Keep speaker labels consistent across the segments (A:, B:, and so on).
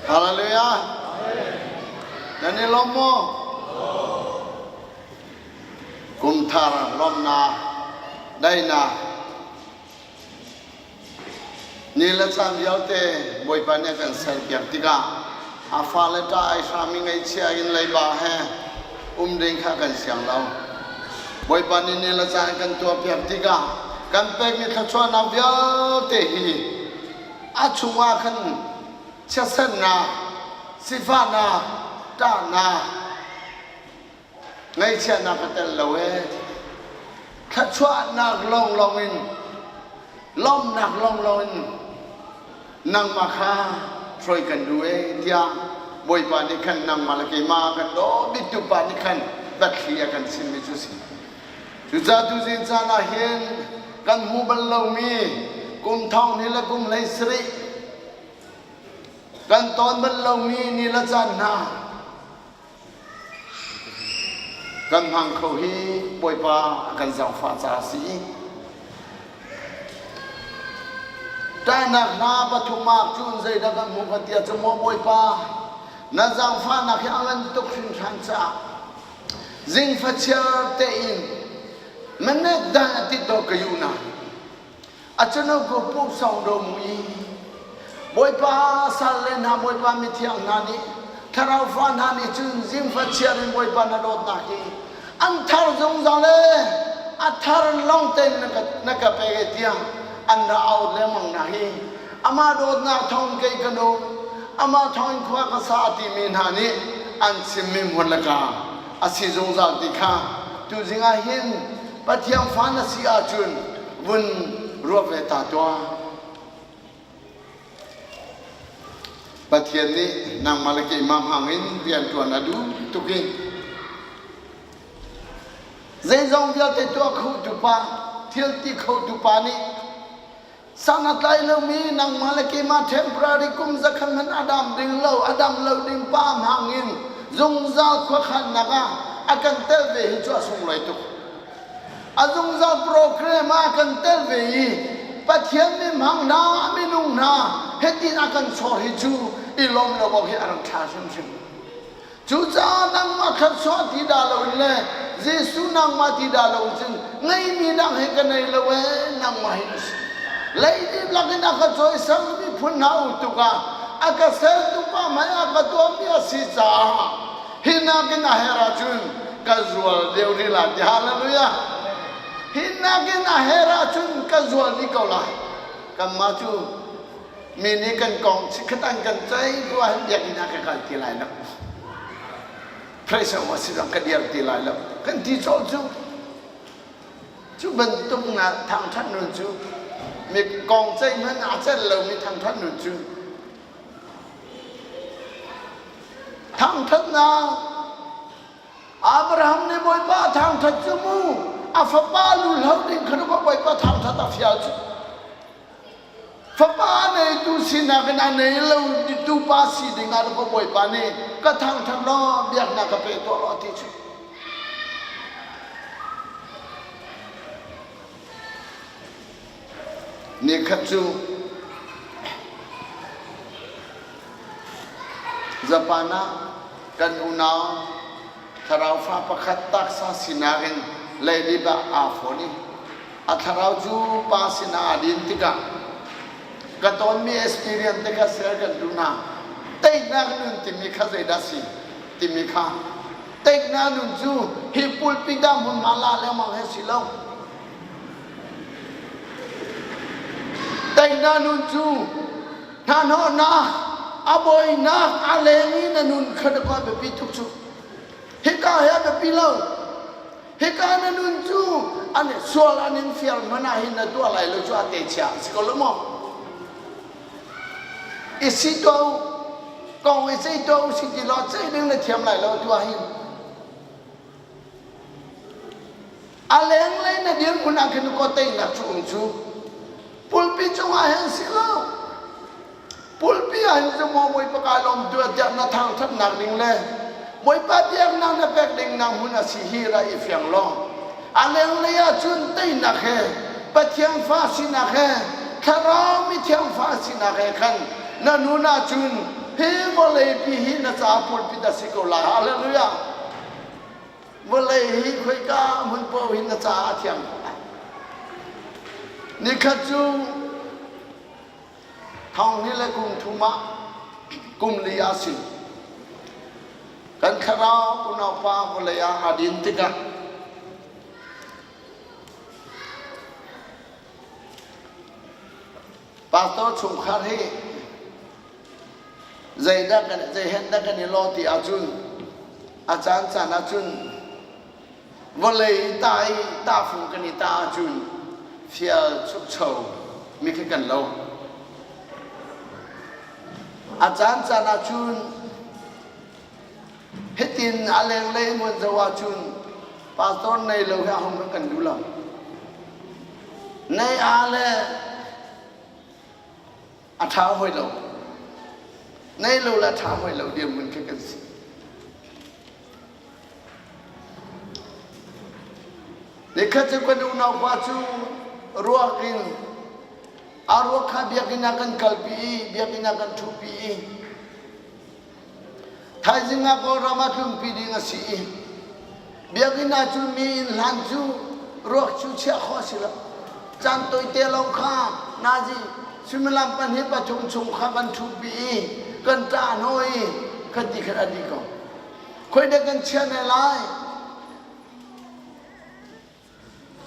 A: Hallelujah. Nan i lawm maw? Kum thar lawmnak, daihnak, ni le caan vialte Bawipa nih a kan serpiak tikah a fale ṭah ai hrami ngaihchia in leiba he um ding kha kan siang lo. Bawipa nih ni le caan kan tuahpiak tikah kan pekmi thluachuahnak vialte hi a chungah khan chiatsernak, sifahnak, ṭahnak, ngaihchiatnak a tel lo ee. Thluachuahnak lawnglawng in, lawmhnak lawnglawng in nangmah kha hruai kan duh ee tiah Bawipa nih khan nangmah le keimah kan daw biktu pa nih khan biathli a kan chimmi cu si. Cucaah tuzing caan ah hin kan hmu bal lomi kum thong hnih le kum 17 kan tawn bal lomi ni le caan hna kan hmang kho hi Bawipa a kan zaangfah caah a si. Ṭahnak hna pathum ah cun zeidah kan hmuh kan ti ahcun maw Bawipa na zaangfahnak hi a ngan tuk hringhran caah Zingfachiar tein manet dan a tit do ka yu na. Achano ko pu song do mu i Bawipa sal le hna Bawipa mithiang hna nih thlarau fa hna nih cun zingfachiar in Bawipa na dawtnak hi an thar zungzal e a thar long tein na ka pek e tiang an ra au lengmang na hi amah dawtnak thawng kei ka nung amah thawng in khua ka sa timi hna nih an chimmi hmun le ka a si zungzal ti kha tuzing ah hin Pathian fa na si ahcun vun ruat ve ta tuah. Pathian nih nangmah le keimah hmang in rian ṭuan a duh tuk i zeizong vialte tuah khotu pa thil ti khotu pa nih San a tlai lomi nangmah le keimah temporary kum zakhat hmanh a dam ding lo, a dam lo ding pa hmang in zungzal khuakhannak ah a kan tel ve hi cu a sunglawi tuk. A zungzal program ah a kan tel ve i Pathian mi hmang hna, minung hna hitin a kan chawr hi cu i lawm lo awk hi a rak ṭha hrimhrim. Cucaah nangmah thluachuah ti dah loin le Jesuh nangmah ti dah lo cun ngeimi dang he ka nei lo ee nangmah hi na si. Leidip lakin a ka cawisang miphun hna u tuk ah a ka sertu pa hmai a ka tuahmi a si caah hi nakin a herh ahcun ka zual deuh rih lai ti hallelujah. Hi nakin a herh ahcun ka zual dih ko lai. Kanmah cu Mi nih kan kong chikkhat an kan ceih bu ahhin biakinn ah ka kal ti lai lo. Praise a si zong ka dir ti lai lo. Kan ti colh cu. Cu bantuk na thangṭhat nun cu mi kong ceih hmanh aa celh lomi thangṭhat nun cu thangṭhatnak Abraham nih Bawipa a thangṭhat cu mu a fapa lu hlo ding kha Bawipa thangṭhat a fial cu. Fapa neitu sinak in a nei lo tu pa si ding ah ka Bawipa nih ka thangṭhat law biaknak ka pe tuah law ti cu. Nikhat cu Japan ah kan unau thlarau fa pakhat taksa sinak in leidip ah aa fawn i a thlarau cu pa sinah aa din tikah ka tawnmi experience te kha share kan duh hna. Teinak nun timi kha zeidah si timi kha teinak nun cu hi pulpit ah hmunhma la lengmang he si lo. Teinak nun cu hnahnawhnak a bawinak a leng i na nun kha na kua biapi tuk cu. Hika he a biapi lo. Hika na nun cu an sual an in fial hmanh ah hin na tuah lai lo cu a te chia a si ko lo maw? I si tuah u, kong i ceih tuah u si ti law ceih ding na thiam lai lo tu ah hin. A lenglei na dirhmun ah khin ko teinak cu um cu. Pulpi cungah hin si lo. Pulpi ah hin cu maw Bawipa ka lawm tuah tiah na thangṭhatnak ding le Bawipa biaknak na pek ding nak hmun a si hi ra i fiang law a lenglei ah cun teinak he Pathian fa sinak he Thlarau mithiang fa sinak he khan na nun ahcun. hi vawlei pi hi na caah pulpit a si ko lai. Hallelujah. Vawlei hi khoika hmun paoh hi na caah a thiang ko lai. Nikhat cu thong hnih le kum thum ah kum li ah si. Kan thlarau unaupa vawlei ah aa din tikah Pastor chungkhar hi zeidah kan zei hen dah kan i lawh ti ahcun a caan caan ahcun vawlei ta i tahfung kan i tah ahcun fial chukcho mi khi kan lo. A caan caan ahcun Hitin a lenglei mun zoh ahcun pastor nei lo hi a hung kan duh lo. Nei a le a ṭha hoi lo. Nei lo le a ṭha hoi lo dirhmun khi kan si. Nikhat cu kan unaupa cu ruak in a ruak kha biakinn ah kan kalpi i biakinn ah kan ṭhupi i Thaizing ah Kawlram ah tlunpi ding a si i biakinn ah cun mi inn hlan cu ruak cu chiah khawh a si lo. Caan tawite lawng kha nazi suimilam pahnih pathum chung kha kan ṭhupi i kan ṭah hnawh i khat ti khat a dih ko. Khoi dah kan chiah ne lai?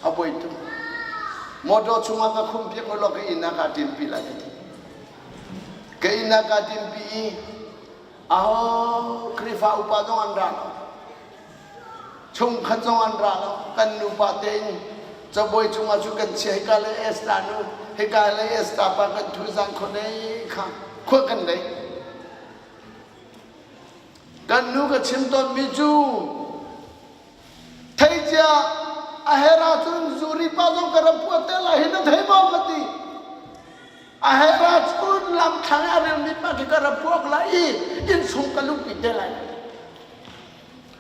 A: A buai tuk. Motor chungah ka khumpiak law ka inn ah kaa ṭinpi lai ka ti. Ka inn ah kaa ṭinpi i aho Khrihfa upa zong an ra lo. Chungkhat zong an ra lo. Kan nupa tein cabuai cungah cu kan chia hika le Esther nu hika le Esther pa kan thu zan khua dei kha khua kan dei. Kan nu ka chim tawnmi cu Theicia a her ahcun zuri pa zong ka rak puat te lai hi na thei maw ka ti. A her ahcun lamthlang a relmi pa khi ka rak puak lai i innchung ka luhpi te lai.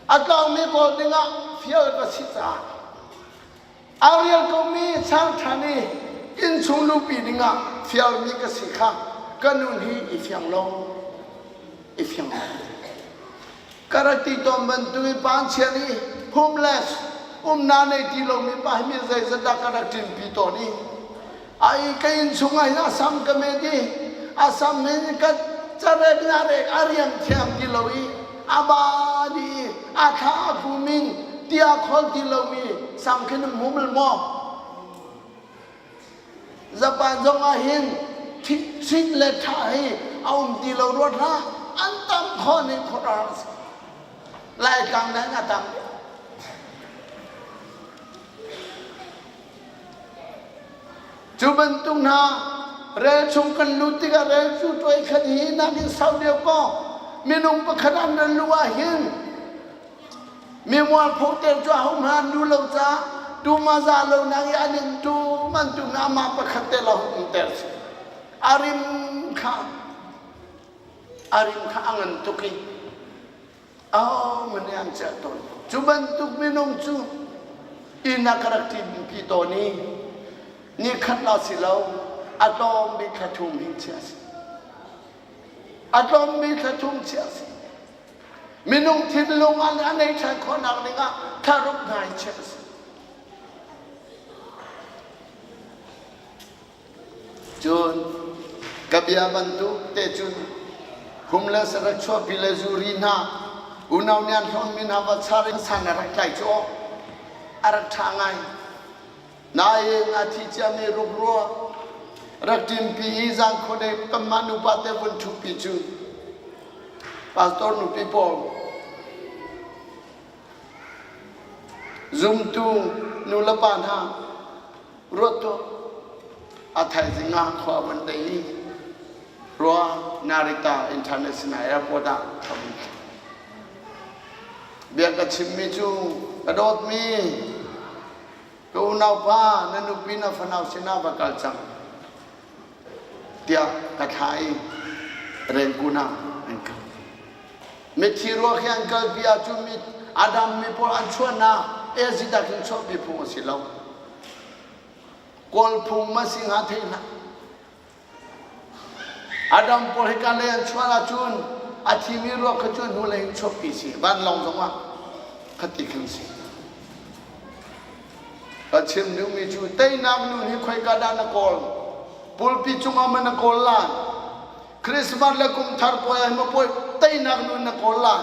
A: A tlaumi kawl dingah fial ka si caah a rial komi sang ṭhan i innchung luhpi dingah fialmi ka si kha ka nun hi i fiang lo i fiang lo. Ka rak ti tawn bantuk i panchian i homeless umnak nei ti lomi pa hi mi zeizat dah ka rak ṭinpi tawn i ai ka inn chungah hin a sam ka met i a sam in ka carek na rek a riam thiam ti lo i a ba dih i a thla a phum in tia khol ti lomi sam khin hmu bal maw Japan zong ah hin thit le ṭha hi a um ti lo ruat hlah an tam khawh ning khuaruahhar a si. Laitlang nan a tam. Cu bantuk hna rel chung kan lut tikah rel cu tuai khat hi nakin sau deuh kaw minung pakhat an ran lu ah hin Mi mualpho ter cu ahohmanh an duh lo caah tum a za lo nak i an in tum an tum i amah pakhat te lawng um ter si. A rim kha a rim kha a ngan tuk i ahohmanh nih an celh tawn. Cu bantuk minung cu inn ah ka rak ṭinpi tawn i ni khat la si lo a tlawm bik thla thum hin chia si. A tlawm bik thla thum chia si. Minung thinlung an a nei ṭhan khawhnak dingah thlaruk hna hi chiah a si. Cun ka bia bantuk te cun hum le sarak chuahpi le zuri hna unau nih an hlawnmi hna va char in san a rak tlai cu aw a rak ṭha ngai. Nain a thi ciami rukrua rak ṭinpi i zan khuadei kanmah nupa te vun ṭhupi cu pastor nupi pawl zumtu nu le pa hna ruat tuah a thaizing ah khua vun dei i rua Narita International Airport ah ka vun bia ka chimmi cu ka dawtmi Ka unaupa, na nupi na fanau sinah va kal cang tiah ka thlah i rengkun ah an kal. Mithi ruak hi an kalpi ahcun mi Adam mi pawl an chuahnak Ezida khin chuahpi phung a si lo. Kawl phung ma si hnga thei hlah. Adam pawl hika lei an chuah ahcun a thimi ruak kha cu hnulei in chuakpi si. Vanlawng zongah khati khin si. Ka chim duhmi cu teinak nun hi khoika dah na kawl? Pulpi cungah maw na kawl lai? Christmas le kum thar puai ah maw puai teinak nun na kawl lai?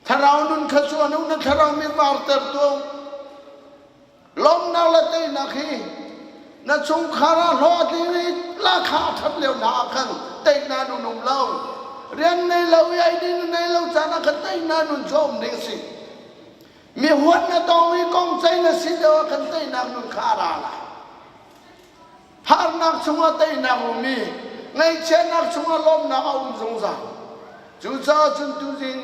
A: Thlarau nun kha cu anu na thlarau mi varter tu lawmnak le teinak hi na chungkhar ah hlawhtling i lakha a ṭhat lio hna ah khan teinak nun um lo rian nei lo i ei ding nei lo caan ah khan teinak nun cu a um ding a si mi huat na tong i kong cei na si lio ah khan teinak nun kha a ra lai Harnak chungah teinak um i ngaihchiatnak chungah lawmhnak a um zungzal. Cucaah cun tuzing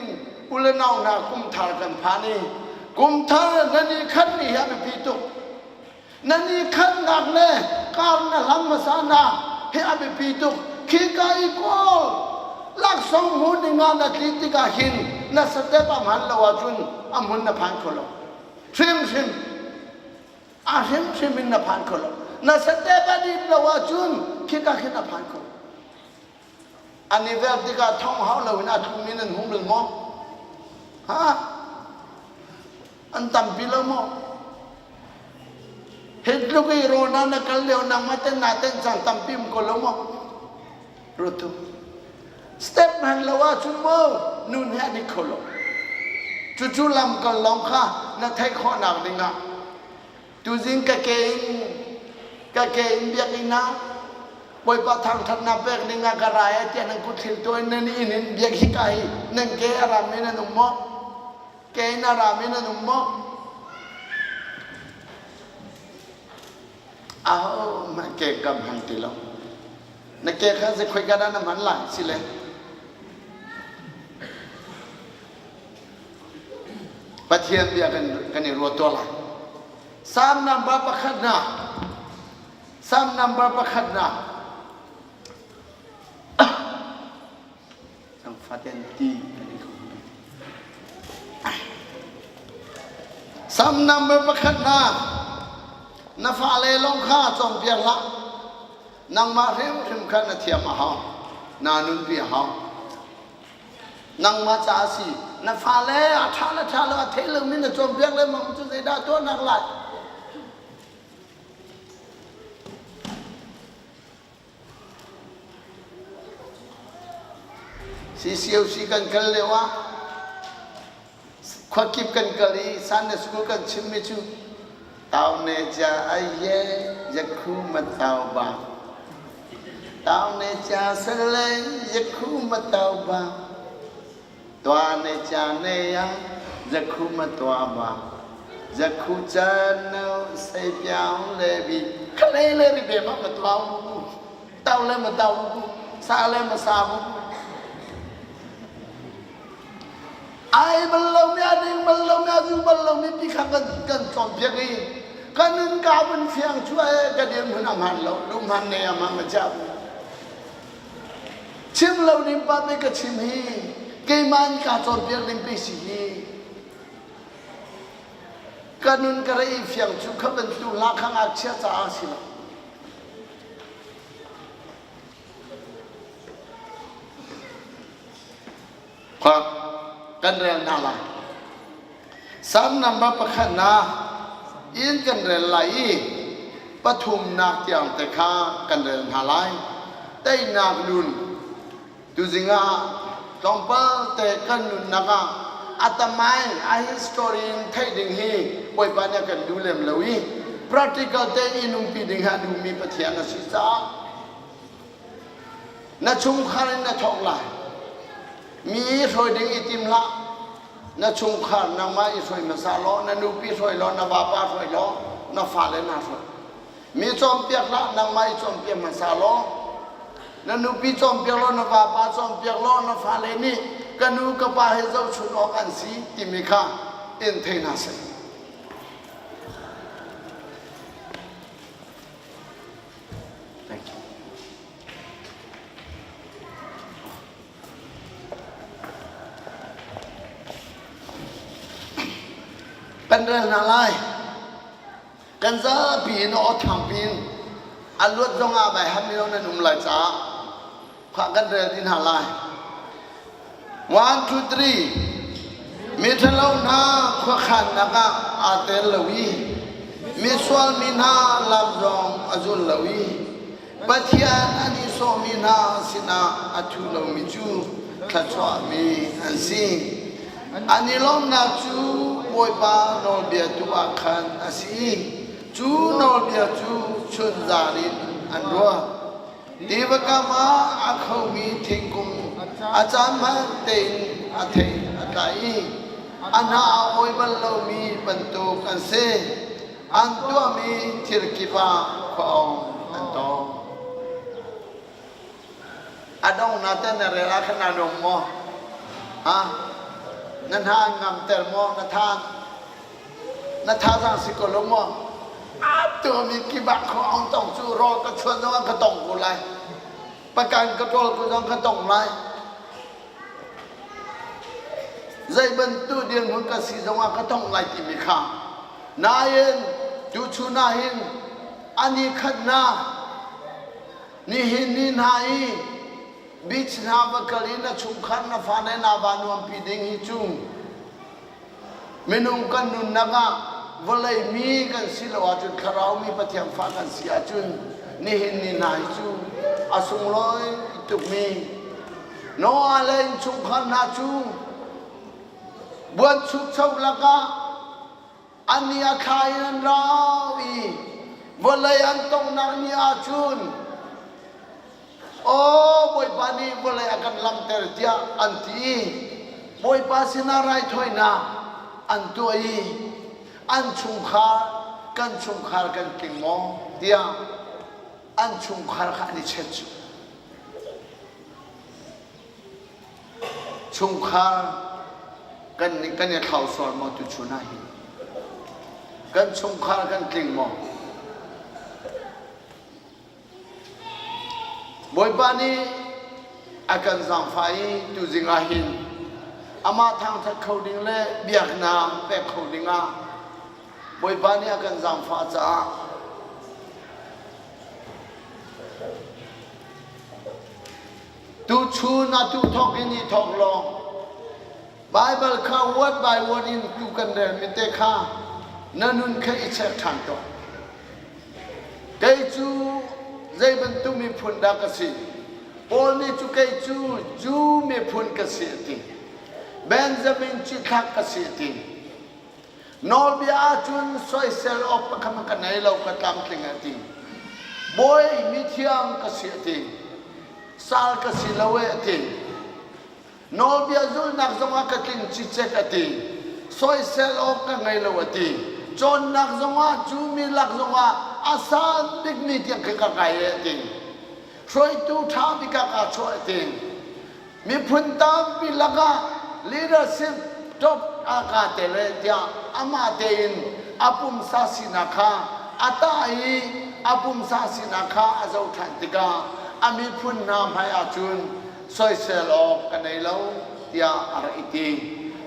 A: u le nau hna kum thar kan phan i kum thar nan i khat ni hi a biapi tuk. Nan i khatnak le kar na hlam hmasa nak hi a biapi tuk. Khika i kawl laksawng hmu ding ah na tli tikah hin na step a hman lo ahcun a hmun na phan kho lo. Hrimhrim a hrimhrim in na phan kho lo na step a dip lo ahcun khika khin a phan kho an i vel tikah thong hau lo in a tlumi nan hmu bal maw ha an tampi lo maw hi tluk i rona na kal lio nangmah ten na ten cang tampi um ko lo maw rutu step hman lo ahcun mu nun he a dik kho lo cucu lamkal lawng kha na theih khawhnak dingah tuzing ka ke in ka ke in biakinn ah Bawipa thangṭhatnak pek dingah ka ra e tiah nan kut thil tuah in nan inn in biak hika hi nan ke a rami nan um maw ke in a rami nan um maw Ahohmanh ke ka hman ti lo. Na ke kha zei khoika dah na hman lai si le? Pathian bia kan, kan i ruat tuah lai. Psalm number pakhat na. Psalm number pakhat na. Cang faten ti kan i Psalm number pakhat na na fale lawng kha cawnpiak hlah nangmah hrimhrim kha na thiam a hau naa nunpi a hau nangmah ca a si na fale a ṭha le ṭha lo a thei lomi na cawnpiak lengmang cu zeidah tuahnak lai CCOC kan kal lio ah khuakip kan kal i Sunday school kan chimmi cu Tau ne cha aye yakhu ma tau ba Tau ne cha sale yakhu ma tau ba Tua ne cha ne ya zakhu ma tua ba zakhu cha no sei piao le bi khalei le ri be ma ma tua bu tau le ma tau bu sa le ma sa bu ai bal lo mi a ding bal lo mi a zu bal lo mi pi kha kan kan tlawm piak i kan in ka bun fiang chu ai ka dir mun am han lo lum han ne am ma cha bu Chim lo ding pa pei ka chim hi keimah in kaa cawnpiak ding pei si hi. Ka nun ka rei fiang cu kha bantuk hla kha ngakchia caah si lo. Kha kan rel hna lai. Psalm number pakhat na in kan rel lai i pathumnak tiang te kha kan rel hna lai. Teinak nun tuzing ah tlawmpal te kan nunnak ah a tamai a history in theih ding hi Bawipa nih a kan duh lem lo i practical te i nungpi ding hi a duhmi Pathian a si caah Na chungkhar in na thawk lai. Mi i hruai ding i tim hlah. Na chungkhar nangmah i hruai hmasa law, na nupi hruai law, na vapa hruai law, na fale na hruai. Mi cawnpiak hlah, nangmah i cawnpiak hmasa law, na nupi cawnpiak law, na vapa cawnpiak law, na fale nih ka nu ka pa he zohchun awk an si timi kha in thei hna seh. Thank you. Kan rel hna lai. Kan zapi in aw thangpi in a luat zong ah bai ham mino nan um lai caah. Khah kan rel ti hna lai. 1, 2, 3. Miṭhalo hna khuakhannak ah aa tel lo i misual mi hna lam zong a zul lo i Pathian a nihsawhmi hna sinah a ṭhu lomi cu thluachuahmi an si. An i lawmhnak cu Bawipa nawlbia tu ah khan a si i cu nawlbia cu chunzan in an ruah. Tiva kam ah a khomi thingkung a caan hman tein a thei a tlai i a hnah a awi bal lomi bantuk an si. An tuahmi thil kip ah khuaawng an tong. A donghnak te na rel ah khan naa nuam maw? Ha? Na hna an ngamter maw? Na tha na thazaang si ko lo maw? A tuahmi kip ah khuaawng tong cu rawl ka chuan zong ah ka tong ko lai. Pakan ka ṭawl ko zong ka tong lai. Zei bantuk dirhmun ka si zongah ka tong lai timi kha. Nain tuchun ah hin ani khatnak nihin ni hna i beach hna va kal i na chungkhar na fa ne na va nuampi ding hi cu Minung kan nunnak ah vawlei mi kan si lo ahcun thlarau mi Pathian fa kan si ahcun nihin ni hna hi cu a sunglawi tukmi Noah le innchungkhar hna cu buanchukcho lakah an ni a thla in an rau i vawlei an tonghnak ni ahcun Aw Bawipa nih vawlei a kan langhter tiah an ti i Bawipa sinah raithawinak an tuah i an chungkhar kan chungkhar kan tling maw tiah an chungkhar kha an i chet cu. Chungkhar kan kan i thlau sual maw tuchun ah hin? Kan chungkhar kan tling maw? Bawipa nih a kan zaangfah i tuzing ah hin amah thangṭhat kho ding le biaknak pek kho ding ah Bawipa nih a kan zaangfah caah tuchun atu thawk in i thawk law Baibal kha word by word in tu kan relmi te kha na nun kha i check ṭhan tuah. Kei cu zei bantuk miphun dah ka si? Paul nih cu kei cu Jew miphun ka si a ti. Benjamin cithlak ka si a ti. Nawlbia ahcun soisel awk pakhat ka nei lo ka tlamtling a ti. Bawi mithiang ka si a ti. Sal ka si lo e a ti. Nawlbia zulhnak zongah ka tling cicek a ti. Soisel awk ka ngei lo a ti. Cawnnak zongah cu mi lak zongah a san bikmi tiang khi ka kai e a ti. Hruaitu ṭha bik ah kaa chuah a ti. Miphun tampi lakah leadership top ah kaa tel e tiah amah tein a pumsa sinak kha a tah i a pumsa sinak kha a zoh ṭhan tikah a miphun hna hmai ahcun soisel awk ka nei lo tiah a rak i ti.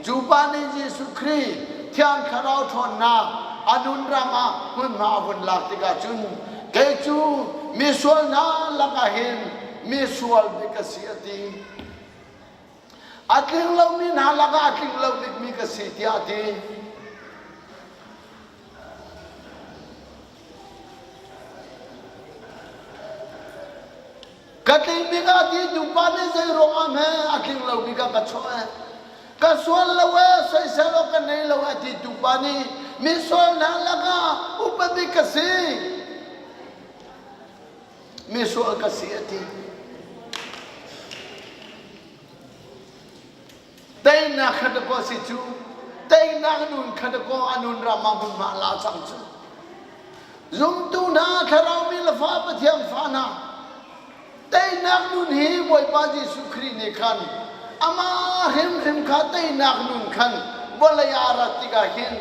A: Cu pa nih Jesuh Khrih Thiang Thlarau ṭhawnnak a nun ram ah hmunhma a vun lak tikah cun kei cu misual hna lakah hin misual bik ka si a ti. A tling lomi hna lakah a tling lo bikmi ka si tiah a ti. Ka tling bik ah ti tu pa nih zei ruang ah hme a tling lo bik ah ka chuah eh. Ka sual lo eh soisel awk ka nei lo eh ti tu pa nih misual hna lakah upa bik ka si. Misual ka si a ti. Teinak kha dakaw si cu teinak nun kha dakaw a nun ram ah hmunhma la cang cu. Zumtu hna thlarau mi le fa Pathian fa hna teinak nun hi Bawipa Jesuh Khrih nih khan amah hrimhrim kha teinak nun khan vawlei ah rat tikah hin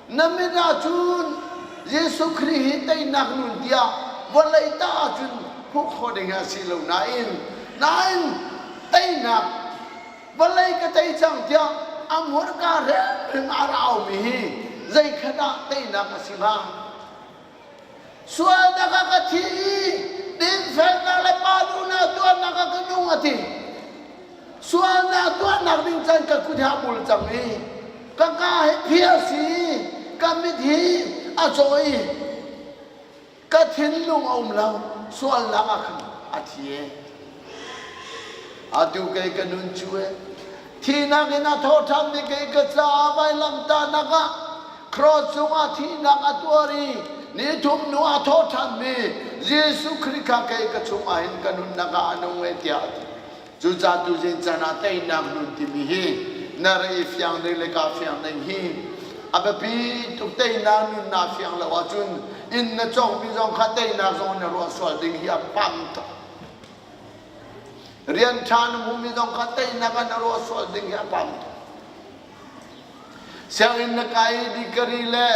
A: na mit ahcun Jesuh Khrih hi teinak nun tiah vawlei ta ahcun hmuh khawh ding a si lo nain nain teinak vawlei ka tei cang tiah a hmurka hrimhrim a raumi hi zeikhat ah teinak a si hnga? Sualnak ah ka thi i dinfelnak le pa duhnak tuahnak ah ka nung. kut hi a bul cang i ka ka hi phiar si ka mit hi a caw i ka thinlung a um lo sualnak ah khan a thi e atu kei ka nun cu e thinak in a tho ṭhanmi kei ka caah vailamtahnak ah cross cungah thihnak a tuar i ni thum hnu a tho ṭhanmi Jesuh Khrih kha kei ka chungah hin ka nunnak ah a nung e tiah a ti. Cucaah tuzing caan ah teinak nun timi hi na ra i fiang ding le kaa fiang ding hi a biapi tuk teinak nun naa fiang lo ahcun inn na cawkmi zong kha teinak zong na ruah sual ding hi a pam tuk. Rian ṭha na hmuhmi zong kha teinak ah na ruah sual ding hi a pam tuk. Sianginn na kai i degree le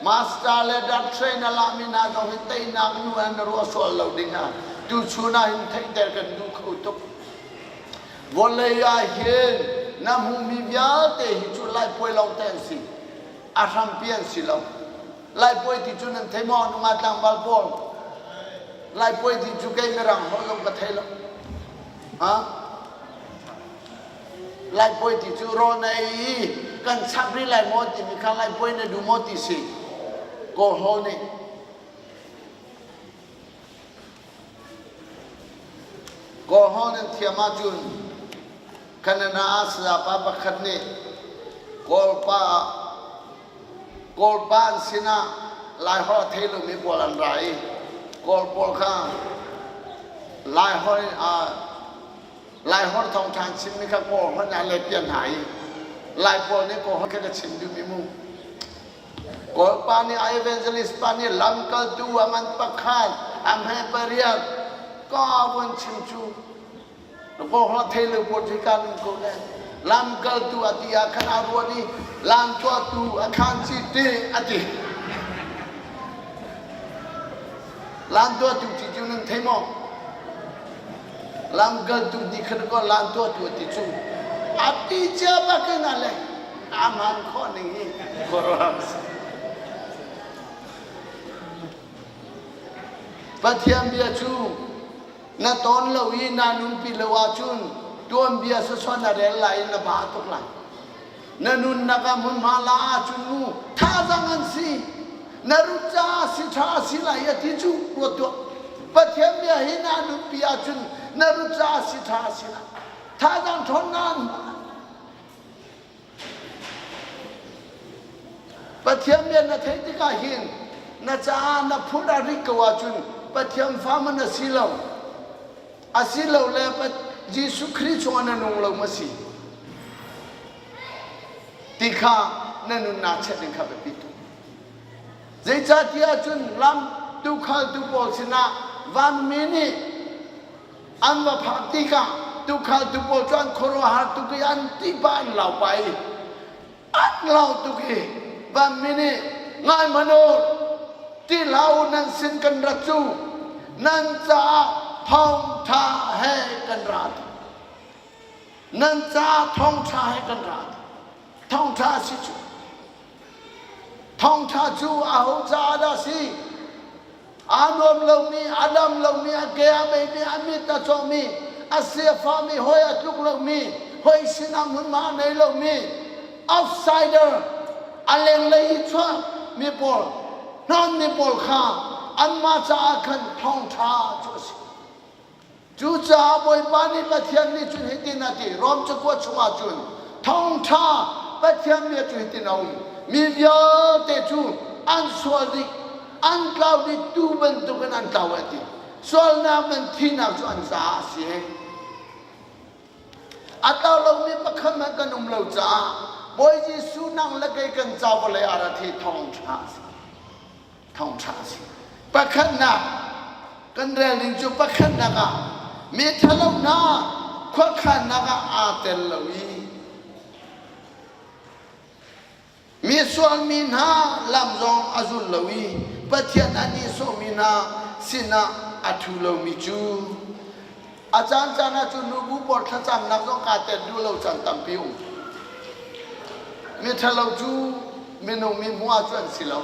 A: master le doctorate na lami hna zong hi teinak nu ah na ruah sual lo ding ah tuchun ah hin theihter kan duh kho tuk. Vawlei ah hin na hmuhmi vialte hi cu laipuai lawng te an si. A hrampi an si lo. Laipuai ti cu nan thei maw nunga tlangval pawl? Laipuai ti cu kei mirang holh zong ka thei lo. Ha? Laipuai ti cu rawl na ei i kan chap rih lai maw timi kha laipuai na duh maw ti si. Kawlhawl nih Kawlhawl nan thiam ahcun Canada ah sayapa pakhat nih Kawlpa Kawlpa an sinah Laiholh a thei lomi pawl an ra i Kawl pawl kha Laiholh in Laiholh thawngṭha an chimmi kha Kawl holh ah let piak hna i Lai pawl nih Kawl holh kha ka chim duhmi mu. Kawlpa nih a evangelist pa nih lamkaltu a ngan pakhat a hme pariat ka von chim cu Kawl holh thei lo pawl cu ka nung ko le lamkaltu a ti ah khan a ruat i lamtuahtu a khan ci te a ti. Lamtuahtu ti cu nan thei maw? Lamkaltu nih khan kaw lan tuahtu a ti cu a ti cia bakin a le a hmaan khawh ning hi khuaruahhar a si. Pathian bia cu na tawn lo i na nunpi lo ahcun tuanbia sawsawh na rel lai i na ba tuk lai. Na nunnak ah hmunhma la ahcun mu thazaang an si. Na rut caah si ṭha si lai a ti cu ruat tuah. Pathian bia hi na nunpi ahcun na rut caah si ṭha si lai. Thazaang ṭhawnnak an hmu lai. Pathian bia na theih tikah hin na caah na phut a rik ko ahcun Pathian fa man a si lo. Asilole Jesuh Khrih chungah na nung lo ma si? Ti kha na nunnak check ding kha biapi tuk. Zeicahtiah cun lam tukhaltu pawl sinah vanmi nih an va phak tikah tukhaltu pawl cu an khuaruahhar tuk i an tihpah an lau pah i an lau tuk i vanmi nih ngai hmanh u ti hlah u nan sin kan rat cu nan caah thawngṭha he kan ra nan caah thawngṭha he kan ra thawngṭha a si cu thawngṭha cu aho caah dah si Aa nuam lomi, a dam lomi, a ke a beimi, a mit a cawmi, a siafahmi, hawi a tluk lomi, hawi sinah hmunhma a nei lomi, outsider, a lenglei i chuak mi pawl, hnawnmi pawl kha anmah caah khan thawngṭha cu a si. Cucaah Bawipa nih Pathian nih cun hitin a ti, Rom cakuat chungah cun thawngṭha Pathian bia cu hitin a um. Mi vialte cu an sual dih, an tlau dih tuu bantukin an tlau a ti. Sualnak man thihnak cu an caah a si. A tlau lomi pakhat hmanh kan um lo caah Bawi Jesuh nang le kei kan ca vawlei ah rat hi thawngṭha a si. Thawngṭha a si. Pakhatnak kan rel ning cu pakhatnak ah mi ṭhalo hna khuakhannak ah aa tel lo i mi sualmi hna lam zong a zul lo i Pathian a nihsawhmi hna sinah a ṭhu lomi cu a caan caan ah cun nubu pawl thlacamnak zong kaa tel duh lo caan tampi um. Mi ṭhalo cu minung mi hmuh ah cu an si lo.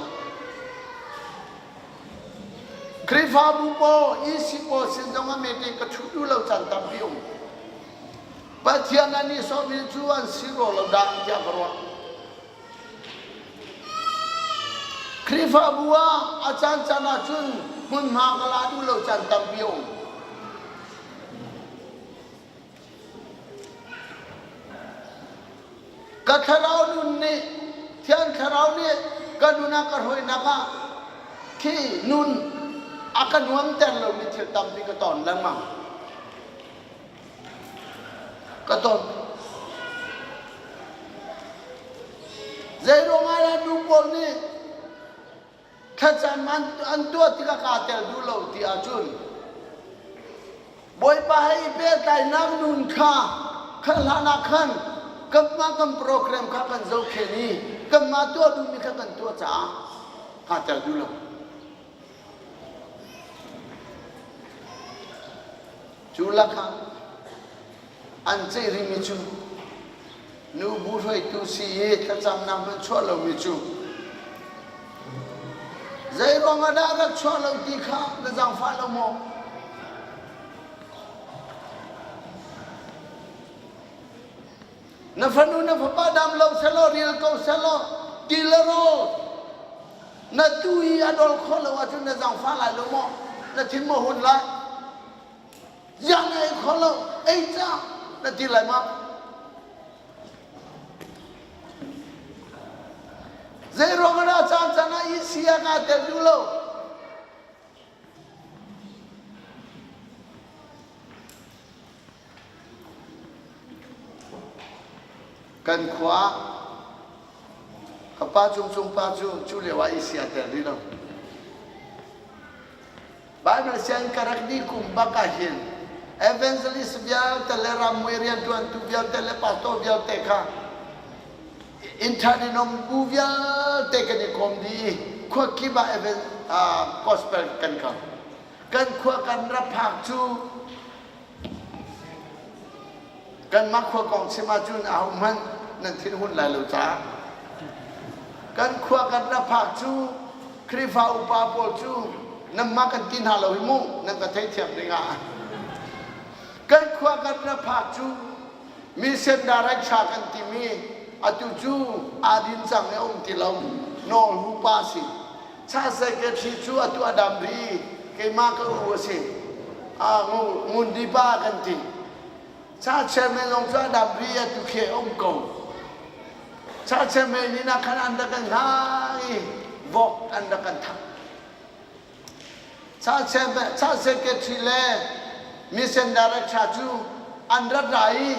A: Khrihfabu pawl, EC pawl sin zong ah meeting ka ṭhu duh lo caan tampi um. Pathian a nihsawhmi cu an si rua lo dah tiah ka ruah. Khrihfabu ah a caancaan ahcun hmunhma ka la duh lo caan tampi a um. Ka thlarau nun nih Thiang Thlarau nih ka nun ah ka hruainak ah khi nun a ka nuamter lomi thil tampi ka ton lengmang. Ka ton. Zei ruangah dah nu pawl nih thlacam an tuah tikah kaa tel duh lo ti ahcun Bawipa he i pehtlainak nun kha khan hlan ah khan kanmah kan program kha kan zohkhenh i kanmah tuah duhmi kha kan tuah caah kaa tel duh lo. Cu lakah an ceih rihmi cu nubu hruaitu si i thlacamnak hmanh chuah lomi cu zei ruangah dah rak chuah lo ti kha na zaangfah lo maw? Na fanu na fapa dam lo selaw ril ko selaw ti le rawl na tu i a dol khawh lo ahcun na zaangfah lai lo maw? Na thin maw hun lai? Ziah na ei kho lo, ei ca na ti lai ma? Zei ruang ah caan caan ah i sia kaa tel duh lo? Kan khua ka pa cung cung pa cu cu lio ah i sia tel rih lo. Bible sianginn ka rak dih kum bak ah hin evangelist vialte le rammui rianṭuantu vialte le pastor vialte kha interdinom bu vialte kan i kawm dih i khua kip ah gospel kan kal. Kan khua kan ra phak cu Kanmah khua kong chim ahcun ahohmanh nan thinhun lai lo caah kan khua kan ra phak cu Khrihfa upa pawl cu nanmah kan ti hna lo hi mu nan ka theithiam dingah kan khua kan ra phak cu mission director kan timi atu cu aa din cang i a um ti lo nawl hu pa si Cha secretary cu atu a dam rih keimah ka u a si. Ngun Dipa kan ti. Cha chairman zong cu a dam rih atu khi a um ko. Cha chairman nih na khan an rak kan hlang i vok an rak kan thak. Cha chairman, cha secretary le mission director cu an rat ra i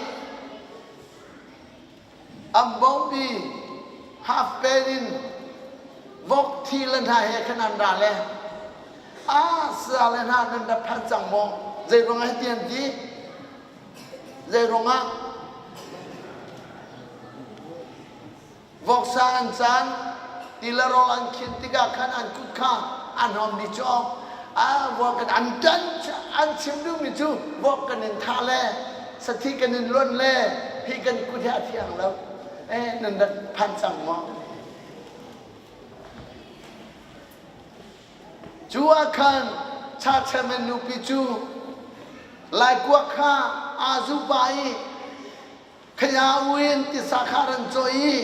A: An bawmpi half pen in vok thi le hna he khan an ra le ah sa le hna nan rak phan cang maw zei ruangah hiti an ti zei ruangah voksa an caan ti le rawl an khin tikah khan an kut kha an hom dih cu ah vok kan an tan an chim duhmi cu vok kan in thah le sathi kan in luan le hi kan kut hi a thiang lo eh nan rak phan cang maw cu ah khan cha chairman nupi cu laikua kha aa zu pa i khaya uin tisa kha ran cawi i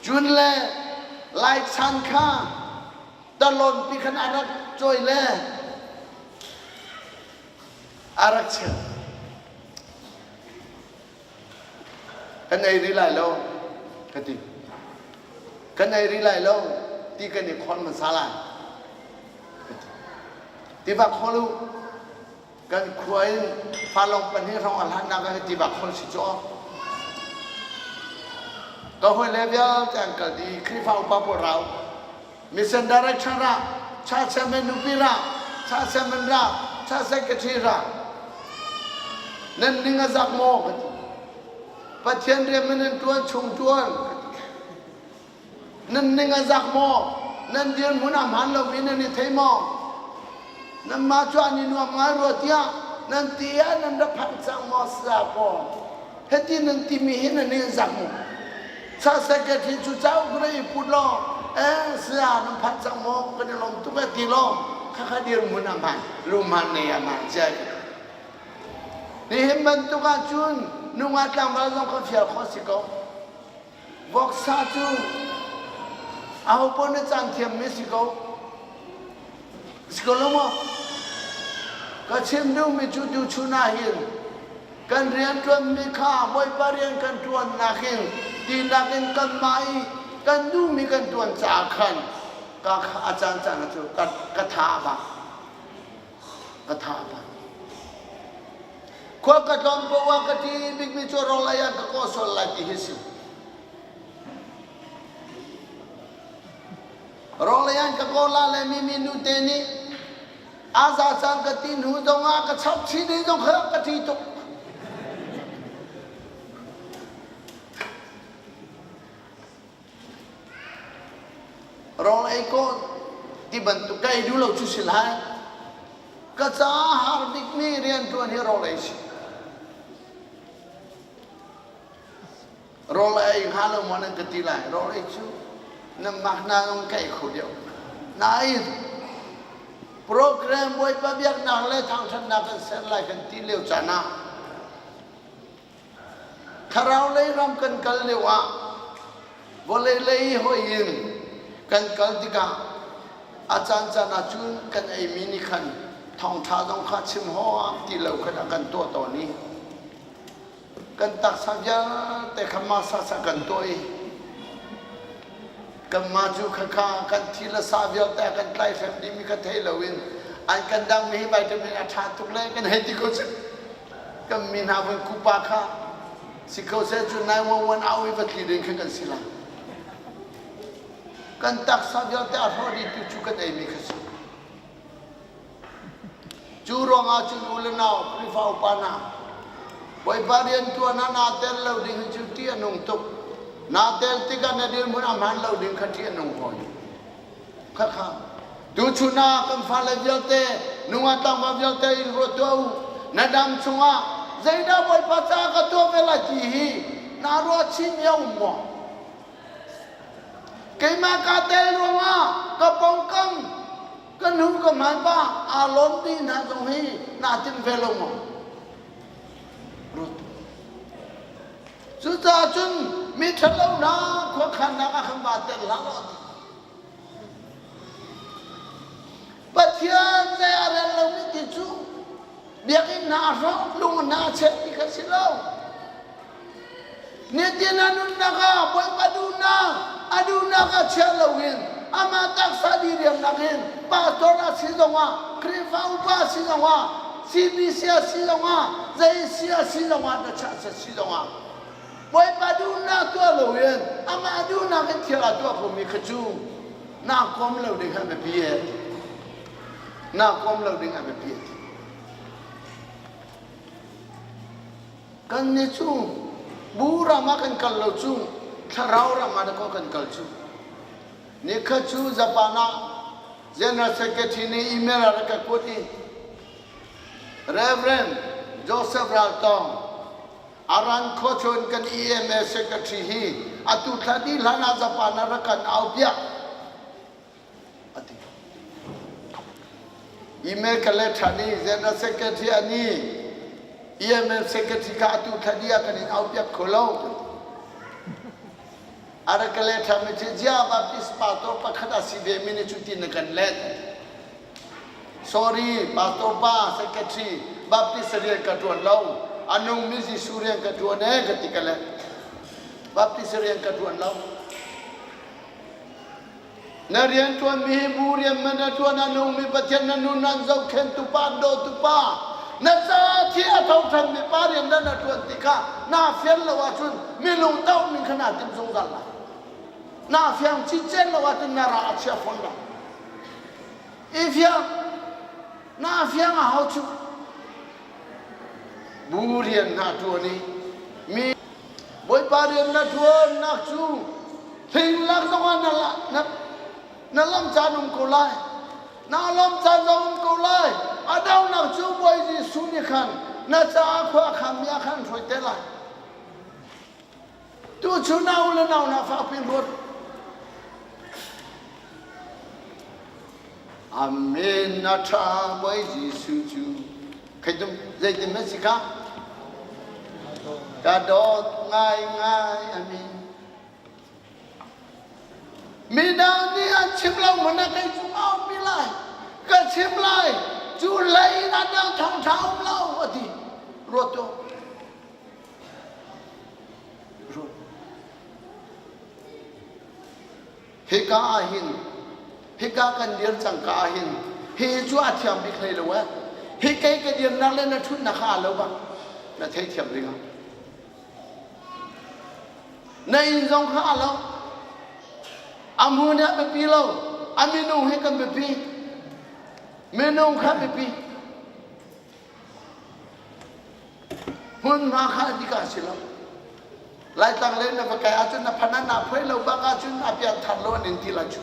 A: cun le lai chan kha talon pi khan a rak cawi le A rak chim. Kan ei rih lai lo, ka ti. Kan ei rih lai lo ti kan i khon hmasa lai. Ka ti. Tiva khol u. Kan khua in falong pahnih hrawng a hlannak ah tiva khol si cu. Ka hawi le vialte an kal dih. Khrihfa upa pawl rau. Mission director ra, cha chairman nupi ra, cha chairman ra, cha secretary ra. Nan ning a zak maw ka ti. Pathian rian man nan tuan chung tuan ka ti. Nan ning a zak maw? Nan dirhmun a hmaan lomi nan i thei maw? Nanmah cu an i nuam ngai rua tiah nan ti ah nan ra phanh cang maw sa kaw? Hiti nan timi hi nan ning zak maw? Sa secretary cu cauk na i put law eh saya nan phan cang maw kan i lawm tuk eh ti law khakha dirhmun a hman luhman nei a hman cia. Nihin bantuk ahcun nungak tlangval zong kha fial khawh si ko. Voksa cu aho paoh nih caan thiammi si ko. Si ko lo maw? Ka chim duhmi cu tuchun ah hin kan rianṭuanmi kha Bawipa rian kan ṭuannak in tinak in kanmah i kan duhmi kan ṭuan caah khan ka a caan caan ah cu ka tha a ba. Ka tha a ba. Khua ka tlawn paoh ah ka ṭih bikmi cu rawl ei ah ka kaw sual lai ti hi si. Rawl ei an ka kaw la le mi mi nute nih a za cang ka ti hnu zong ah ka chap chin i zong kha ka ṭih tuk. Rawl ei ko ti bantuk ka ei duh lo cu si lai. Ka caah har bikmi rianṭuan hi rawl ei si. Rawl ei hnga lo maw nan ka ti lai. Rawl ei cu nan mak na nung ka ei kho deuh. Nain program Bawipa biaknak le thangṭhatnak kan ser lai kan ti lio caan ah Thlarau lei ram kan kal lio ah vawlei lei hoi in kan kal tikah a caancaan ah cun kan eimi nih khan thawngṭha zong kha chim hawk ti lo khan a kan tuah tawn i kan taksa vialte kha massage a kan tuah i kanmah cu khakha kan thi le sa vialte a kan tlaihhrem dihmi kha thei loin an kan dangmi hi vitamin a ṭha tuk le kan hei ti ko cu. Kan mi hna vun kupa kha si ko seh cu 911 au i va tli ding kha kan si lai. Kan taksa vialte a hrawh dihtu cu kan eimi kha si. Cu ruangah cun u le nau Khrihfa upa hna Bawipa rian ṭuan ah naa tel lo ding hi cu ṭih a nung tuk. Naa tel tikah na dirhmun a hmaan lo ding kha ṭih a nung hawi. Khakha tuchun ah kan fale vialte nungak tlangval vialte in ruat tuah u. Na dam chungah zeidah Bawipa caah ka tuah ve lai ti hi naa ruah chin mi a um maw? Keimah kaa tel ruangah ka pawngkam ka hnu ka hmai pa aa lawm dih hna zong hi naa tim ve lo maw? Ruat. Cucaah cun mi ṭhalo hna khuakhannak ah khan vaa tel hlah law ti. Pathian zei a rel lomi ti cu biakinn hna a hrawk lung hna a cheh ti kha si lo. Nitin a nunnak ah Bawipa duhnak a duhnak ah chia loin amah taksa diriamnak in pastor a si zongah Khrihfa upa a si zongah CBC a si zongah zei si a si zongah na chah si zongah Bawipa duhnak tuah loin amah duhnak in thil a tuah khomi kha cu naa kom lo ding a biapi e naa kom lo ding a biapi e Kan nih cu bu ram ah kan kal lo cu thlarau ram ah dakaw kan kal cu. Nikhat cu Japan ah General Secretary nih email a rak ka kuat i Reverend Joseph Raltong Aran khuachun kan EMA Secretary hi atu thla dih hlan ah Japan ah rak kan au piak a ti. Email ka let ṭhan i General Secretary a ni EML Secretary kha atu thla dih ah kan in aupiak kho lo. A rak ka let ṭhan mi cu Jia Baptist pastor pakhat a si ve mi nih cu tin a kan let. Sorry, pastor pa secretary Baptist rian ka ṭuan lo. A nungmi Jesuh rian ka ṭuan ee ka ti ka let. Baptist rian ka ṭuan lo. Na rianṭuanmi hi bu rian man na ṭuan a nungmi Pathian na nun an zohkhentu pa an dawtu pa na ca thi a tho ṭhanmi pa rian na na ṭuan tikah naa fian lo ahcun minung doh ning kha naa tim zungzal lai. Naa fiang cincen lo ahcun na ra a chia fawn lai. I fiang naa fiang a hau cu. Bu rian hna ṭuan i mi Bawipa rian na ṭuannak cu thing lak zongah na, na, na lam caan um ko lai. Na lam caan zong um ko lai. A donghnak cu Bawi Jesuh nih khan na caah khua a khanmi ah khan hruai te lai. Tu cu nau le nau na fakpi ruat. Amen na ṭha Bawi Jesuh cu. Khei zeitin na si kha? Ka dawt ngaingai a min. Midang nih an chim lo hmanh ah kei cu ka umpi lai. Ka chim lai. Cu lei in a dang thawngṭha um lo a ti. Ruat tuah. Ruat. Hika ah hin hika kan dir cang ka ah hin hi cu a thiam bik hlei lo eh. Hi kei ka dirnak le na ṭhutnak kha aa lo bang. Na theithiam ding ah. Na inn zong kha a lo. A hmun ah biapi lo. A minung hi kan biapi. Minung kha biapi. Hmunhma kha dika si lo. Laitlang le na va kai ahcun na phan na phuai lo bak ahcun a pian thar lo an in ti lai cu.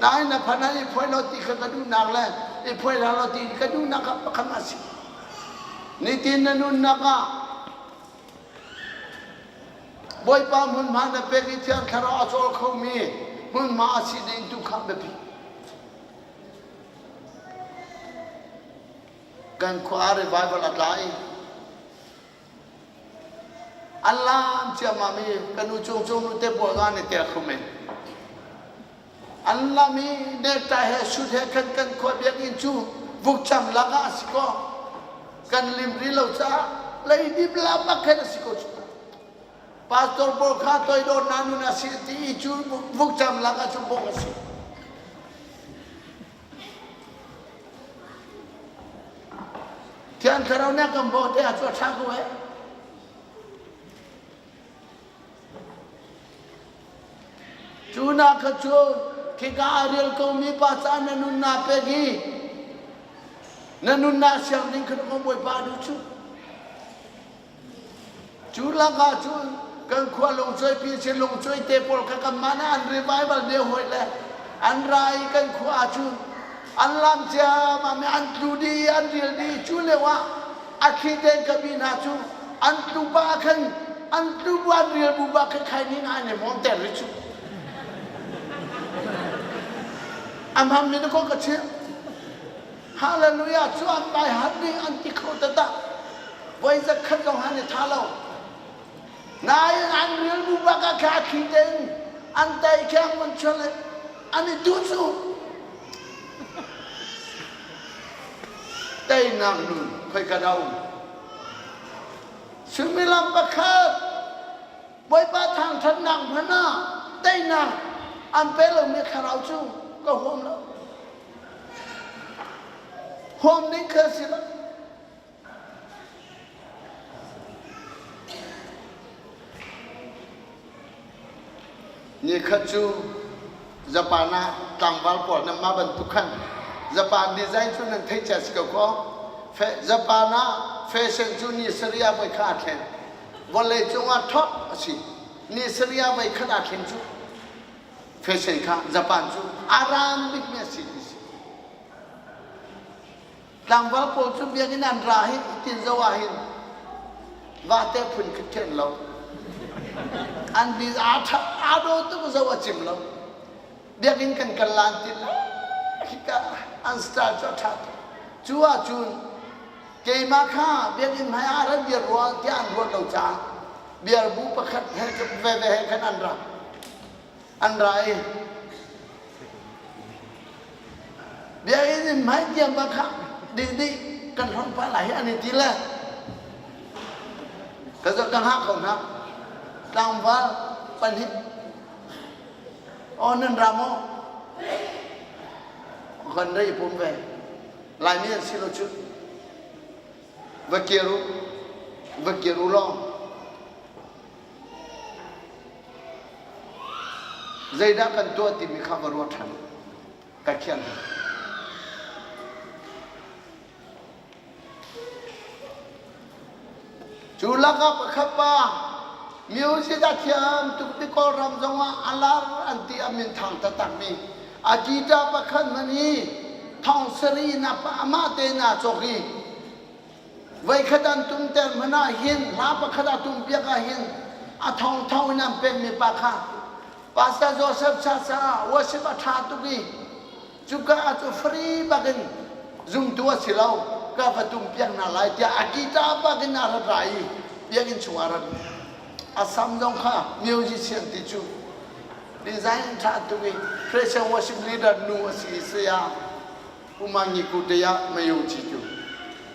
A: Nain na phan i phuai lo ti kha ka duhnak le i phuai hlah lo ti ka duhnak kha pakhat a si. Nitin na nunnak ah Bawipa hmunhma na pek i Thiang Thlarau a cawl khomi hmunhma a si ding tu kha biapi. Kan khua revival a tla i An lam ciammam i ka nu cung cung nu te pawl nga an i tel kho men. An lam i necktie he suit he khan kan khua biakinn cu vukcam lakah a si ko. Kan lim rih lo caah leidip lam bak khan a si ko cu. Pastor pawl kha toidor na nun a si ti i cu vukcam lakah cu bawk a si. Thiang Thlarau nih a kan bawh te ah cu a ṭha ko eh. Cu na kha cu khika a rel komi pa caah na nunnak pek i na nunnak siang ding kha na Bawipa duh cu. Cu lakah cun kan khua lungcuaipi si lungcuai te pawl kha kanmah nih an revival ne hawi le an ra i kan khua ah cun an lam ciammam i an tlu dih i an ril dih i cu lio ah a thli tein ka mi hna cu an tlu pah ah khan an tlu bu an ril bu bak khan khai ning an i hmawm ter rih cu. A hmangmi na kong ka chim. Hallelujah cu an bai hat ding an ti kho taktak. Voi zakhat zong han i tha lo. Nain an ril bu bak ah kha thli tein an tai kheng man chuan an i duh cu. Teinak nun khoi ka da um. Suimilam pakhat Bawipa thangṭhatnak hmanh ah teinak an pe lomi thlarau cu ka huam lo. Huam ding kha si lo. Nikhat cu Japan ah tlangval pawl nan mah bantuk khan Japan design cu nan theih cia si ko kaw Japan ah fashion cu ni sarih ah voi kha aa thlen. Vawlei cungah top a si. Ni sarih ah voi khat aa thlen cu. Fashion kha Japan cu a ram bikmi a si ti si. Tlangval pawl cu biakinn an ra hi tin zo ah hin vate phun khat khi an lo. An bi aa ṭha aa daw tuk zo a cim lo. Biakinn kan kal lan ti la hika an style cu a ṭha tuk. Cu ahcun keimah kha biakinn hmai ah rat biar rua tiah an ruat lo caah biarbu pakhat he veve he khan an ra. An ra i biakinn in hmai tiang bak kha ding dih kan hlonh pah lai hi an i ti le ka zoh ka hngah ko hna tlangval pahnih aw nan ra maw kan rei pum ve laimi an si lo cu va kir u va kir u law Zeidah kan tuah timi kha va ruat ṭhan. Ka thian. Cu lakah pakhat pa music a thiam tuk ti Kawlram zongah a lar an ti a min thang taktakmi a guitar pakhat hmanh hi thong sarih in amah tein aa cawk i Voikhat an tumter hmanh ah hin hla pakhat a tumpiak ah hin a thongthong in an pekmi pa kha Pastor Joseph Chacha worship a ṭha tuk i cuka ah cu free bak in zumtu a si lo. Ka va tum piak hna lai tiah a guitar bak in a rat ra i biakinn chungah a rat. A sam zong kha musician ti cu design ṭha tuk i Christian worship leader nu a si i saya Umangi Kuteya Mayochi cu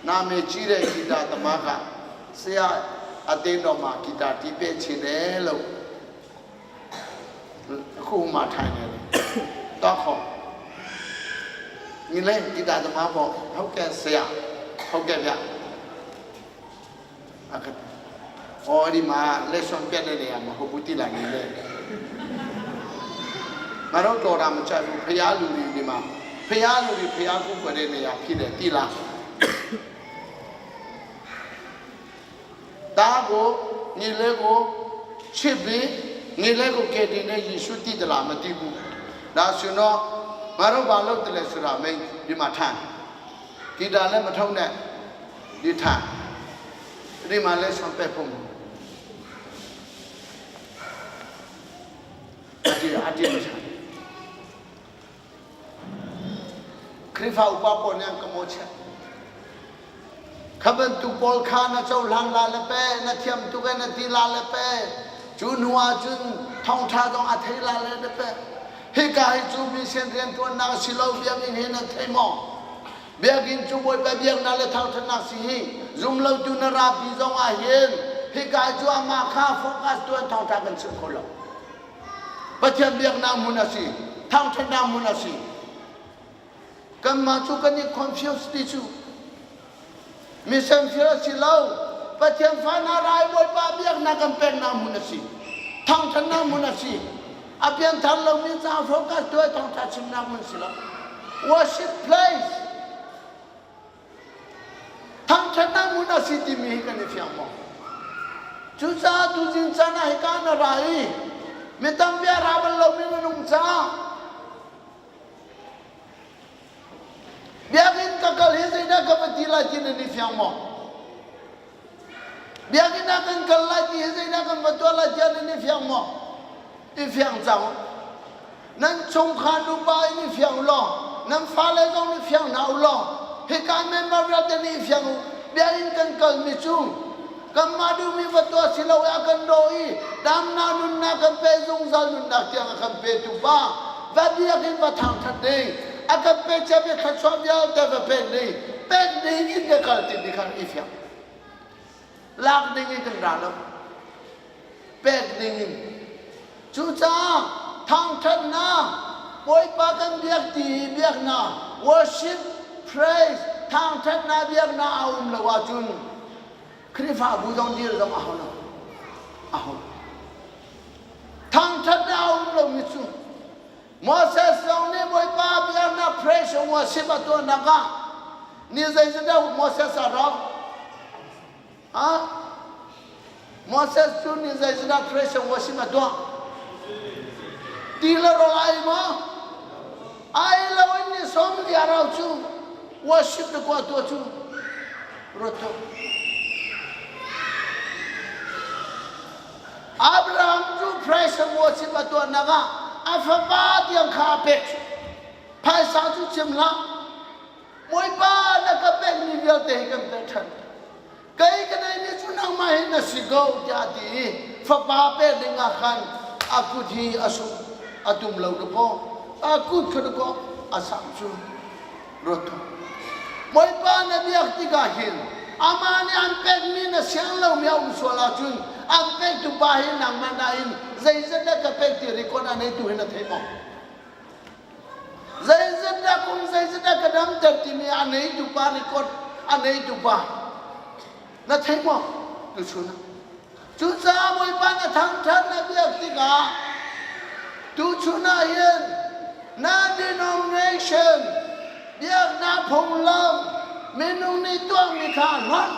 A: na me chi re guitar tama ka saya ate no ma guitar ti pe chin e lo khu ma thai ne to kho ni le guitar tama bo hau ke saya hau ke ya အကအော်ဒီမှာလက်ဆောင်ပြတဲ့နေရာမှာဟုတ်ဘူးတိလာနေလေငါတို့တော်တာမကြိုက်ဘူးဖျားလူတွေဒီမှာဖျားလူတွေဖျားခုွယ်တဲ့နေရာဖြစ်တယ်တိလားဒါကိုညီလေးကိုချစ်ပြီးညီလေးကိုကယ်တင်တဲ့ယေရှုတည်တယ်လားမတည်ဘူးဒါဆိုတော့ငါတို့ဘာလုပ်တယ်လဲဆိုတာမင်းဒီမှာထိုင်ဂီတာလည်းမထုံးနဲ့ဒီထိုင် ဒီမှာလဲဆောင်ပက်ဖို့အဒီအဒီမချာခရစ်ဖာဥပပေါ်နံကမောချာခဘန်တူပေါ်ခါနာချောလန်လာလပဲနထယမ်တူကနတီလာလပဲဂျူနွာဂျွန်းထောင်ထားတော့အထေလာလပဲဟေကာဟေချူမီစင်ရင်တွနာစီလောပြမင်းဟေနထေမော Biakinn cu Bawipa biaknak le thangṭhatnak si hi zumlotu na rapi zong ah hin hika cu amah kha focus tuan thawngṭha kan chim kho lo. Pathian biaknak hmun a si, thangṭhatnak hmun a si. Kanmah cu kan i confuse ti cu mission field a si lo. Pathian fa hna rai Bawipa biaknak kan peknak hmun a si. Thangṭhatnak hmun a si. A pianthar lomi ca focus tuah thawngṭha chimnak hmun si lo. Worship place. Thangṭhatnak hmun a si timi hi kan i fiang maw? Cucaah tuzing caan ah hika na ra i mi tampi a ra bal lomi minung caah biakinn ka kal hi zeidah ka va ti lai ti nan i fiang maw? Biakinn ah kan kal lai ti hi zeidah kan va tuah lai tiah nan i fiang maw? I fiang cang. Nan chungkhar nupa in i fiang u law, nan fale zong nih fiang hna u law, hika member vialte nih i fiang u. Biakinn kan kalmi cu kanmah duhmi va tuah si lo i a kan daw i damnak nunnak kan pe zungzal nunnak tiang a kan petu pa va biakinn va thangṭhat ding a kan pe ciami thluachuah vialte va pek ding pek ding in ka kal timi kha i fiang. Lak ding in kan ra lo. Pek ding in. Cucaah thangṭhatnak Bawipa kan biak ti hi biaknak worship, praise, thangṭhatnak biaknak a um lo ahcun Khrihfabu zong dir zong a hau lo. A hau. Thangṭhatnak a um lomi cu Moses zong nih Bawipa biaknak praise and worship a tuahnak ah ni zeizat Moses a rak Ha? Moses cu ni zeizat praise and worship a tuah? Ti le rawl ai maw? Ai lo in ni som li a rau cu worship na kuah tuah cu ruat tuah. Abraham cu praise and worship a tuahnak ah a fapa tiang kha a pek. Phaisa cu chim hlah. Bawipa na ka pekmi vialte hi kan pek ṭhan. Kei ka neihmi cu nangmah hi na si ko tiah a ti i fapa pek ding ah khan a kut hi a suk a tum lo dakaw a kut kha dakaw a samh cu ruat tuah. Bawipa na biak tikah hin amah nih an pekmi na siang lomi a um sual ahcun an pektu pa hi nangmah nain zeizat dah ka pek ti record a neitu hi na thei maw? Zeizat dah kum zeizat dah ka damter timi a neitu pa record a neitu pa na thei maw tuchun ah? Cucaah Bawipa na thangṭhat na biak tikah tuchun ah hin na denomination biaknak phunglam minung nih tuahmi kha hlonh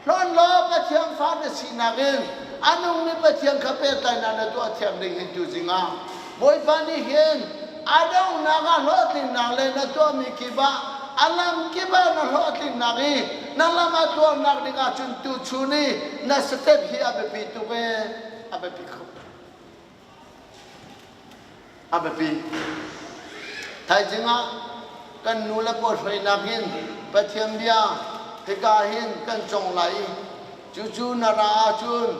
A: hlonh law Pathian fa na sinak in a nungmi Pathian kha pehtlaihnak na tuah thiam ding hin tuzing ah Bawipa nih hin a donghnak ah hlawhtlinnak le na tuahmi kip ah a lam kip ah na hlawhtlinnak i na lam a tluangnak ding ahcun tuchun i na step hi a biapi tuk ee a biapi kho a biapi thaizing ah. Kan nu le pawl hruainak in Pathian bia hika hin kan cawng lai i cucu na ra ahcun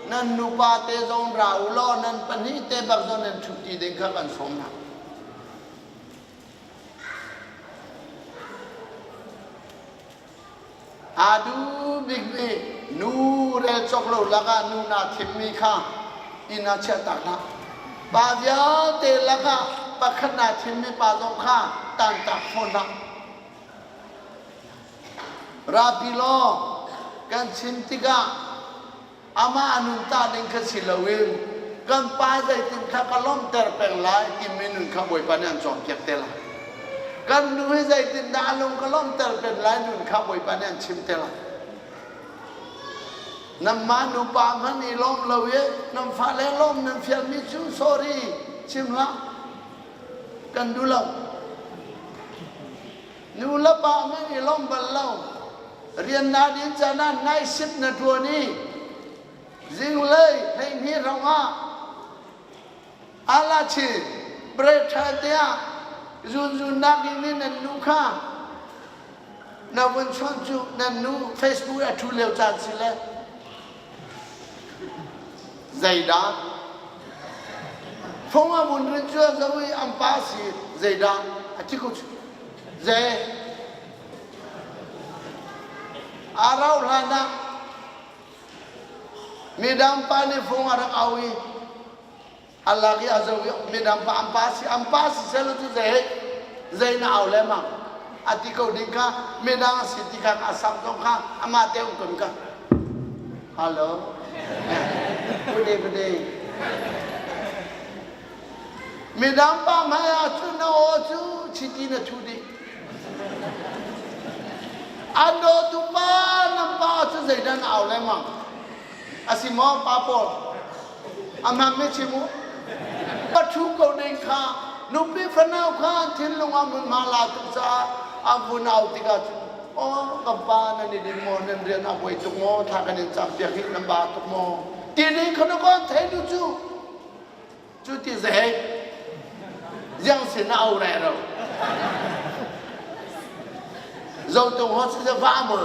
A: nan nupa te zong ra u law nan pahnih te bak zong nan ṭhutṭi ding kha kan sawm hna. Aa duh bikmi nu rel cawk lo lakah nu naa thimmi kha inn ah chiahtak hlah. Pa vialte lakah pakhat naa thimmi pa zong kha tantak fawn hlah. Rapi law kan chim tikah amah a nun ta ding kha si loin kan pa zeitin kha ka lawmhter peng lai timi nun kha Bawipa nih an cawnpiak te lai. Kan nu hi zeitindah a lung ka lawmhter peng lai nun kha Bawipa nih an chim te lai. Nanmah nupa hmanh i lawm lo i nan fale lawm nan fialmi cu sorry chim hlah. Kan duh lo. Nu le pa hmanh i lawm bal lo. Rian naa din caan ah night shift na ṭuan i zinglei 12 hrawng ah alachi bread ṭha te ah zunzunnak in nan nu kha na vun chawnh cu nan nu Facebook a ṭhu lio caan si le zeidah fung a vun rin cu a zo i an pa si zeidah a thi ko cu zei a rauh hlan ah midang pa nih fung a rak au i a lak i a zo i midang pa an pa si an pa si selaw cu zei zei na au lengmang a ti ko ding kha midang a si ti kha a sam zong kha amah te um kun ka hello good day good day midang pa hmai ah cun na aw cu chiti na thu dih an dawtu pa nan pa cu zeidah na au lengmang a si maw pa pawl a hman mi chim u pathu ko ding kha nupi fanau kha an thinlung ah hmunhma la tuk caah an vun au tikah cun aw kan pa nan i dim maw nan rian a buai tuk maw thla kan in cam piak hi nan ba tuk maw ti ding kha na kon thei du cu cu ti zei ziang sin na au re ro zo tung ho si va mu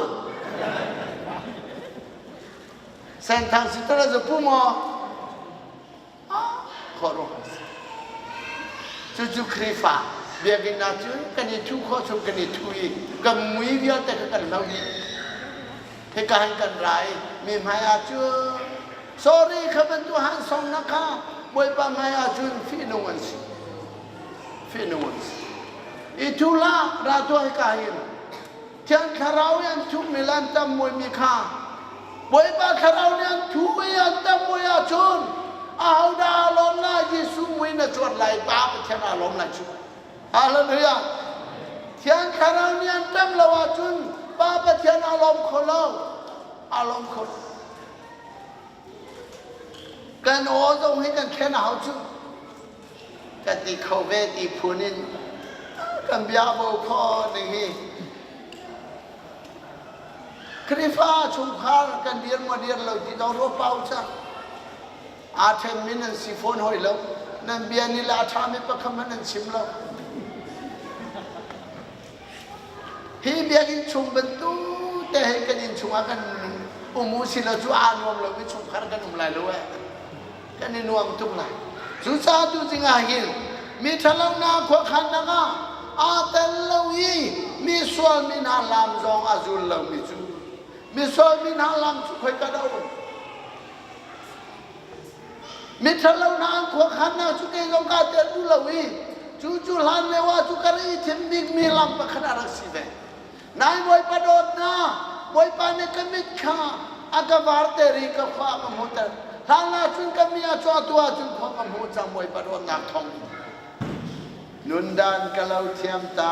A: Senthang si tala zu pu maw? Khuaruahhar si. Cucu Khrihfa biakinn ah cun kan i thu khawh chung kan i thu i kan mui vialte kha kan hlo dih. Hika hin kan ra i mi hmai ah cun sorry kha bantuk han song na kha Bawipa hmai ah cun fihnung an si. Fihnung an si. I thu hlah ra tuah hika hin Thiang Thlarau i an thuhmi le an tammuimi kha Bawipa Thlarau nih an thuh i an tammuai ahcun ahodah aa lawm lai? Jesuh mui na cuan lai, Pa Pathian aa lawm lai cu. Hallelujah! Thiang Thlarau nih an tam lo ahcun Pa Pathian aa lawm kho lo. Aa lawm kho lo. Kan aw zong hi kan thlen a hau cu. Ka ti kho ve ti phun in kan bia bo kho ning hi. Khrihfa chungkhar kan dir maw dir lo ti dong ruah pau ca. Aa ṭhenmi nan si fawn hoi lo. Nan bia nih le a ṭhami pakhat hmanh nan chim lo. Hi biakinn chung bantuk te he kan inn chungah kan um u si lo cu aa nuam lomi chungkhar kan um lai lo eh. Kan i nuam tuk lai. Cucaah tu zingah hin mi ṭhalonak khuakhannak ah aa tel lo i mi sual mi hna lam zong a zul lomi cu mi sual mi hna lam cu khoika dah um? Miṭhalo hna an khuakhannak cu kei zong kaa tel duh lo i cu cu hlan lio ah cu ka rak i thim bikmi lam pakhat a rak si ve. Nai Bawipa dawtnak, Bawipa nih ka mit kha a ka varter i ka khua a ka hmuhter. Hlan ah cun ka mi a cuah tu ahcun khua ka hmuh cang Bawipa dawtnak thawng in. Nundan ka lo thiam ta,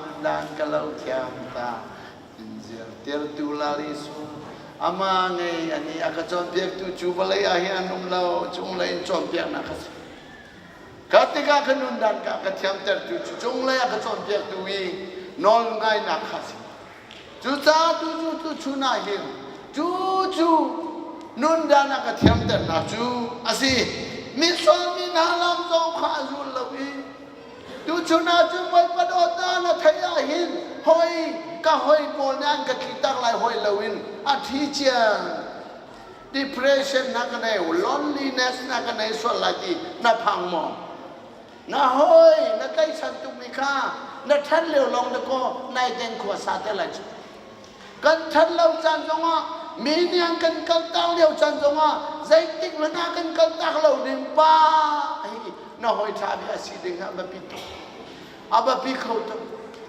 A: nundan ka lo thiam ta. In zirtirtu Lal Jesuh amah ngei ani a ka cawnpiaktu cu vawlei ah hin an um lo cunglei in cawnpiaknak a si ka tikah ka nundan ka ka thiamtertu cu cunglei a ka cawnpiaktu i nawl ngainak kha a si cucaah tu cu tu chun ah hin cu cu nundan a ka thiamternak cu a si misual mi hna lam zong kha a zul lo i tuchun ah cun Bawipa dawtnak na theih. Hoi ka hoi pawl nih an ka tli tak lai hoi loin a thi ciang. Depression na ka nei, loneliness na ka nei sual lai ti na phang maw? Na hoi na tlaihchan tukmi kha na ṭhan lio lawng na kaw nai deng khua sa te lai cu. Kan ṭhat lo caan zongah mi nih an kan kaltak lio caan zongah zeitik hmanh ah kan kaltak lo ding pa hi na hawi ṭha bik a si ding hi a biapi tuk. A biapi kho tuk.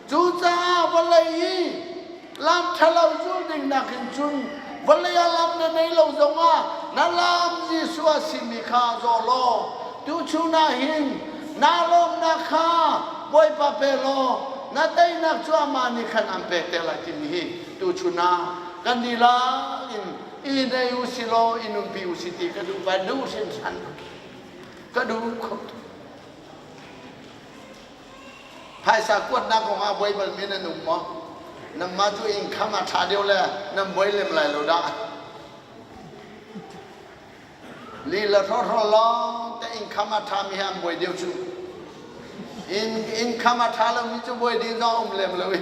A: Cucaah vawlei i lam ṭhalo zul ding nakin cun vawlei ah lam na nei lo zongah na lam Jesuh a simi kha zaw law tuchun ah hin naa lawmnak kha Bawipa pe law na teinak cu amah nih khan an pek te lai timi hi tuchun ah kan dihlak in i nei u si law i nunpi u si ti ka duh va duh hringhran ka duh kho tuk. Phaisa kuatnak kong ah buai balmi nan um maw? Nanmah cu income a ṭha deuh le nan buai lem lai lo dah. Lila hrawhhrawl lawng te income a ṭhami he an buai deuh cu. In income a ṭha lomi cu buai ding zong a um lem lo i.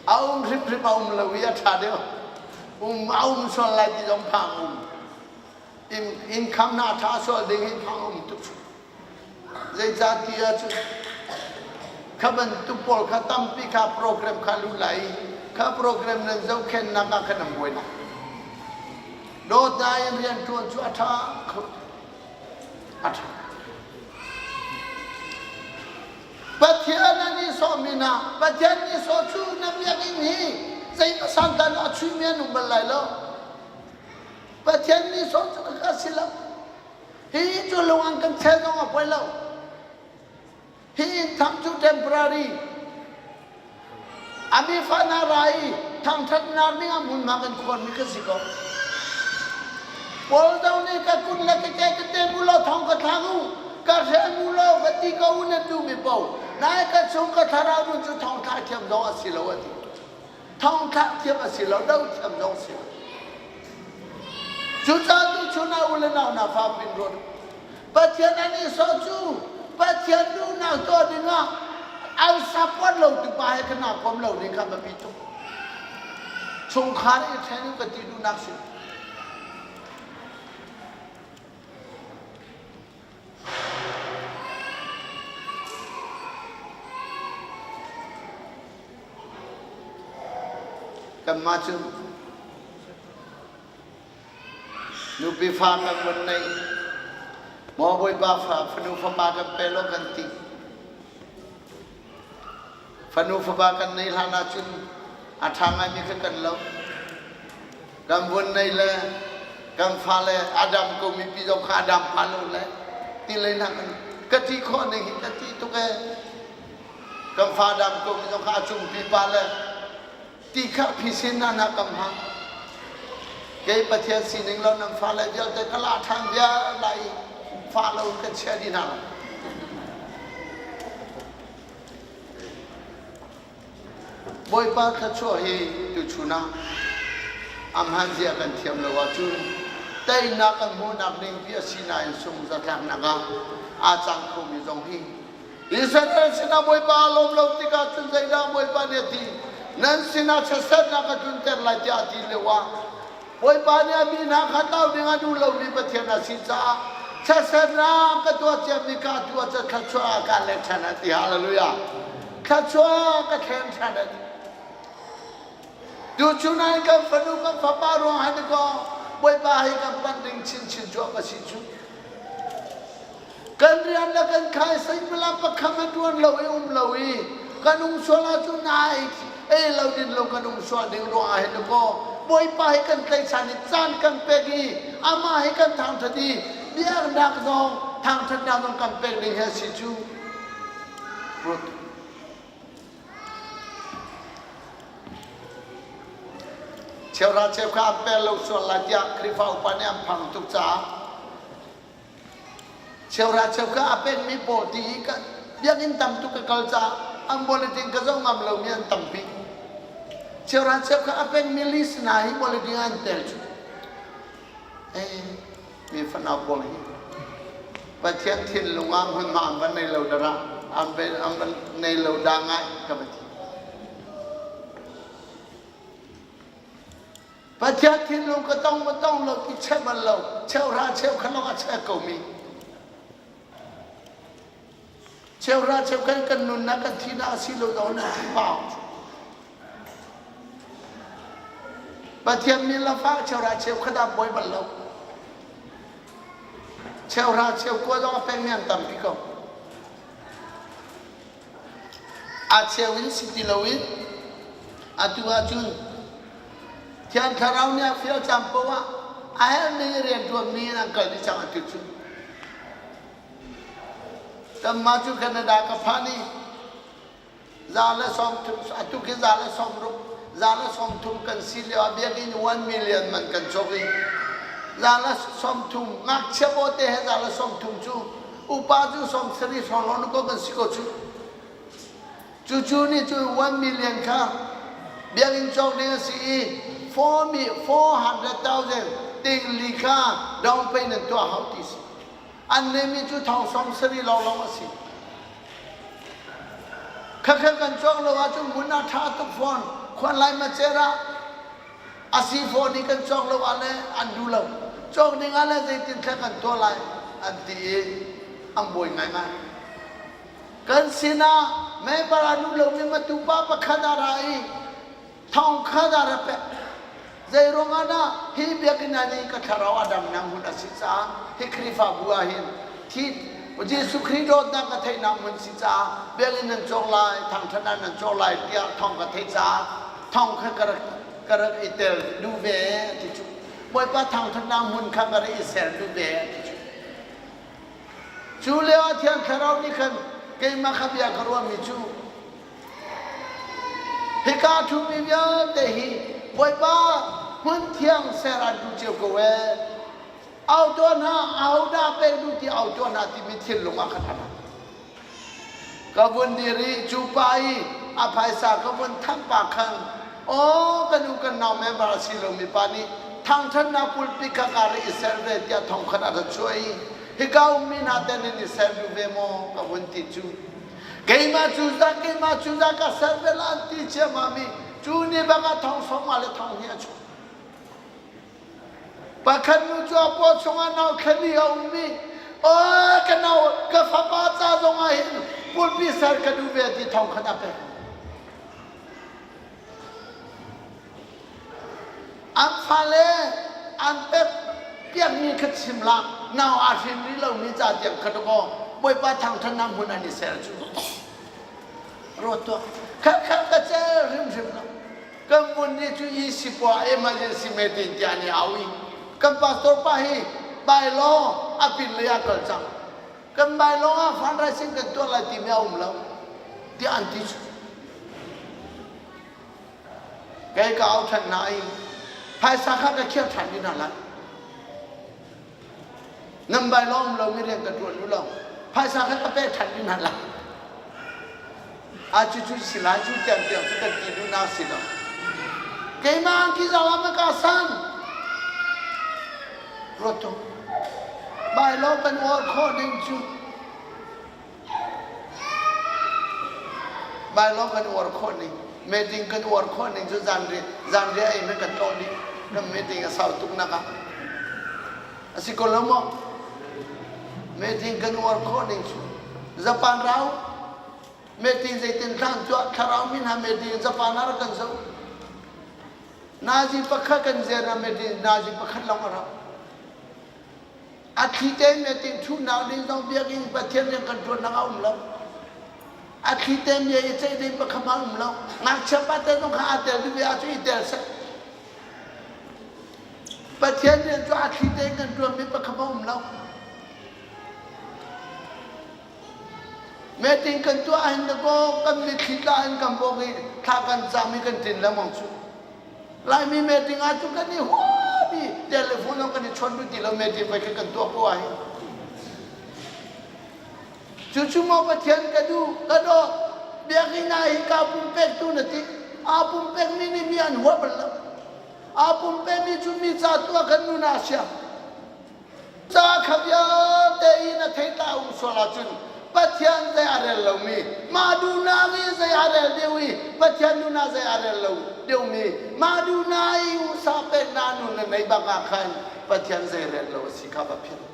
A: A um hrimhrim a um lo i a ṭha deuh. Um a um sual lai ti zong phang um. In income na ṭha sual ding hi phang um tuk. Zeicahtiah cun kha bantuk pawl kha tampi kha program kha lut lai i kha program nan zohkhenhnak ah khan an buai lai. Dawtnak in rianṭuan cu a ṭha kho. A ṭha. Pathian an i sawhmi hna, Pathian nih sawh cu na biakinn hi zeimaw santan a chuihmi an um bal lai lo. Pathian nih sawh cu ka si lo. Hi cu lung an kan chel zong a poi lo. Hi inn thang cu temporary. Ami fa na ra i thangthatnak ding ah hmunhma kan khuarmi ka si ko. Paul do nih ka kut le ka ke ka tem u law thong ka thlak u, ka hrem u law ka ti ko u nan duhmi paoh. Nai ka chung ka thlarau nun cu thong thlak thiam zong a si lo a ti. Thong thlak thiam a si lo, do thiam zong si lo. Cucaah tuchun ah u le nau hna fa pin ruat u. Pathian an i sawh cu Pathian duhnak tuah dingah an support lo tu pa he kana kom lo ding kha biapi tuk. Chungkhar i ṭhen u ka ti duhnak si. Kanmah cu nupi fa kan vun nei. Maw Bawipa fa fanu fapa kan pe law kan ti. Fanu fapa kan nei hlan ahcun a ṭha ngaimi kha kan lo. Kan vun nei le kan fale a dam ko mipi zong kha a dam pah lo le ti lei nak in ka ti khawh ning hi ka ti tuk ee. Kan fa dam ko mi zong kha a cung pipa le ti kha phisin na na kam ha. Kei Pathian sining lo nan fale vialte ka la ṭhan vial lai i fa lo kan chia dih hna lai. Bawipa thluachuah hi tuchun ah a hmanzia kan thiam lo ahcun teinak kan hmuhnak ding pi a si nain sung zatlaknak ah aa cang khomi zong hi Israel sinah Bawipa a lawm lo tikah cun zeidah Bawipa nih a ti? Nan sinah chiatsernak ka tlunter lai tiah a ti lio ah Bawipa nih a mi hna kha tlau ding a duh lomi Pathian a si caah chiatsernak ka tuah ciami kha tu ah cun thluachuah ah kaan leh ṭhan a ti. Hallelujah. Thluachuah ka thlen ṭhan a ti. Tuchun ah kan fanu kan fapa ruang ah ni kaw Bawipa hi kan panh ding chinchin cu a va si cu. Kan rian le kan khai seimalam pakham a ṭuan lo i um lo i kan um sual ahcun ai ei lo din lo kan um sual ding ruang ah hin kaw Bawipa hi kan tlaihchan i caan kan pek i amah hi kan thangṭhat i biaknak zong thangṭhatnak zong kan pek ding hi a si cu. Ruth. Cheuhra cheukha an pe lo sual lai tiah Khrihfa upa nih an phang tuk caah Cheuhra cheukha a pekmi pawl ti i biakinn tam tuk ka kal caah an bulletin ka zoh ngam lomi an tampi. Cheuhra cheukha a pekmi list hna hi bulletin ah an tel cu. Eh, mi fanau pawl hi Pathian thinlung ah hmunhma an van nei lo dara an van nei lo da ngai ka va ti. Pathian thinlung ka tong ma tong lo ti cheh bal lo, cheuhra cheukhat lawng a cheh komi. Cheuhra cheukhat kan nunnak kan thihnak a si lo zong nan thi pau. Pathian min le fa cheuhra cheukhat ah buai bal lo. Cheuhra cheukua zong a pekmi an tampi ko. A cheu in si ti loin atu ahcun Thiang Thlarau nih a fial caan paoh ah a herhning i rianṭuanmi in an kal dih cang atu cu. Kanmah cu Canada ka phan i 130 atu khi 160 130 kan si lio ah biakinn 1 million man kan cawk i 130 ngakchia bawte he 130 cu upa cu 70 hrawng lawng ko kan si ko cu. Cucu nih cun 1 million kha biakinn cawk ding a si i 400,000 tingli kha down payment tuah hau ti si. An neihmi cu thong 70 lawnglawng a si. Khakha kan cawk lo ahcun hmun a ṭha tuk fawn. Khuan lai macer ah a si fawn i kan cawk lo ah le an duh lo. Cawk ding ah le zeitin thla kan tuah lai an ti i an buai ngaingai. Kan sinah member a duh lomi matu pa pakhat a ra i thong khat a ra pek. Zeiruang ah dah hi biakinn ah nih ka thlarau a damnak hmun a si caah hi Khrihfabu ah hin thi Jesuh Khrih dawtnak ka theihnak hmun si caah biakinn nan cawk lai, thangṭhat ah nan cawk lai tiah thong ka theih caah thong kha ka rak ka rak i tel duh ve ti cu. Bawipa thangṭhatnak hmun kha ka rak i ser duh ve ti cu. Cu lio ah Thiang Thlarau nih khan keimah kha bia ka ruahmi cu Hika ṭhumi vialte hi Bawipa hmun thiang ser an duh cio ko ee. Au tuah hna, ahodah pek duh ti au tuah hna timi thinlung ah khan a ra. Ka vun dir i cu pa i a phaisa ka vun thamh pa khan aw ka nu kan nau member a si lomi pa nih thangṭhatnak pulpit kha kaa rak i ser ve tiah thong khat a ra chuah i hika ummi hna te nan i ser duh ve maw ka vun ti cu keimah cu zah keimah cu zah ka ser ve la an ti ciammam i cu ni bang ah thong sawmnga le thong hnih a chuak Pakhat nu cu a paw chungah nau thlali a um i aw ka nau ka fapa ca zongah hin pulpi ser ka duh ve ti thong khat a pek. An fale an pek piakmi kha chim la nau aa hrin rih lomi ca tiang kha dawkaw Bawipa thangṭhatnak hmun an i ser cu. Ruat tuah. Khat khat ka cel hrimhrim lo. Kan vun nih cu i sipua emergency meeting tiah an i au i kan pastor pa hi bylaw a pin lei ah kal cang. Kan bylaw ah fundraising kan tuah lai timi a um lo tiah an ti cu. Kei ka au ṭhan hna i phaisa kha ka khiah ṭhan dih hna lai. Nan bylaw um lomi rian ka ṭuan u lo. Phaisa kha ka pek ṭhan dih hna lai. A cucu si lai cu tiang tiang cu kan ti duhnak si lo. Keimah angki zong ah ka san. Ruat tuk. Bylaw kan uar khawh ding cu bylaw kan uar khawh ning meeting kan uar khawh ning cu zanriah zanriah ei hmanh kan tlawh dih kan meeting a sau tuk nak ah a si ko lo maw meeting kan uar khawh ning cu Japan rau meeting zeitin hlan tuah thlarau min ha meeting Japan ah rak kan zoh nazi pakhat kan zen ah meeting nazi pakhat lawng a rak A thli tein meeting ṭhunak ding zong biakinn Pathian rian kan ṭuannak a um lo. A thli tein bia i ceih ding pakhat a um lo. Ngakchia pa te zong kha aa tel duh ve ahcun i tel seh. Pathian rian cu a thli tein kan ṭuanmi pakhat a um lo. Meeting kan tuah ahhin dakaw kan mitthli tla in kan bawk i thla kan cam i kan ṭin lengmang cu. Laimi meeting ah cu kan i huam i telephone zong kan i chawn duh ti lo meeting voi khat kan tuah ko ahhin. Cucu maw Pathian ka duh ka dawt biakinn ah hi kaa pumpek tu na ti aa pumpekmi nih mi an hua bal lo aa pumpekmi cu mi ca tu ah kan nun ah sia ca kha vialte i na thei ta um sual ahcun Pathian zei a rel lomi, mah duhnak i zei a rel deuh i Pathian duhnak zei a rel lo deuhmi, mah duhnak i usa peknak nun na nei bak ah khan Pathian zei rel lo a si kha va philh.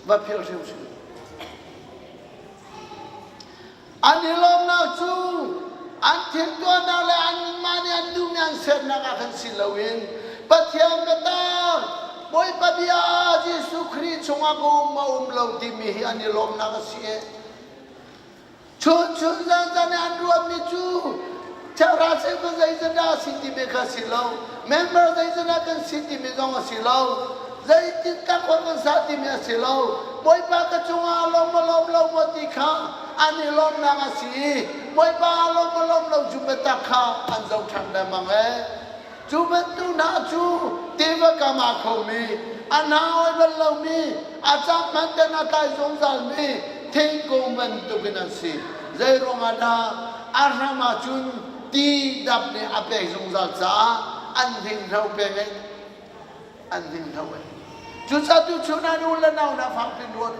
A: Va philh hrimhrim. An i lawmnak cu an thil tuahnak le anmah nih an duhmi an sernak ah khan si loin Pathian biatak Bawipa bia Jesuh Khrih chungah ka um maw um lo timi hi an i lawmnak a si. Chun chun zan zan i an ruahmi cu Cheuhra cheuhra zeizat a si timi kha si lo. Member zeizat kan si timi zong a si lo. Zeitin tak khua kan sa timi a si lo. Bawipa ka cungah a lawm a lawm lo maw ti kha an i lawmnak a si i Bawipa a lawm a lawm lo cu biatak kha an zoh ṭhan lengmang ee. Cu bantuk hna cu tiva kam ah khomi, a hna oi bal lomi, a cang hmanh ten a tlai zungzalmi thingkung bantukin an si. Zei ruangah dah a hram ah cun ti dap nih a pek zungzal caah an hninghno peng i an hninghno ai. Cucaah tuchun ah nu le nau hna fangpin ruat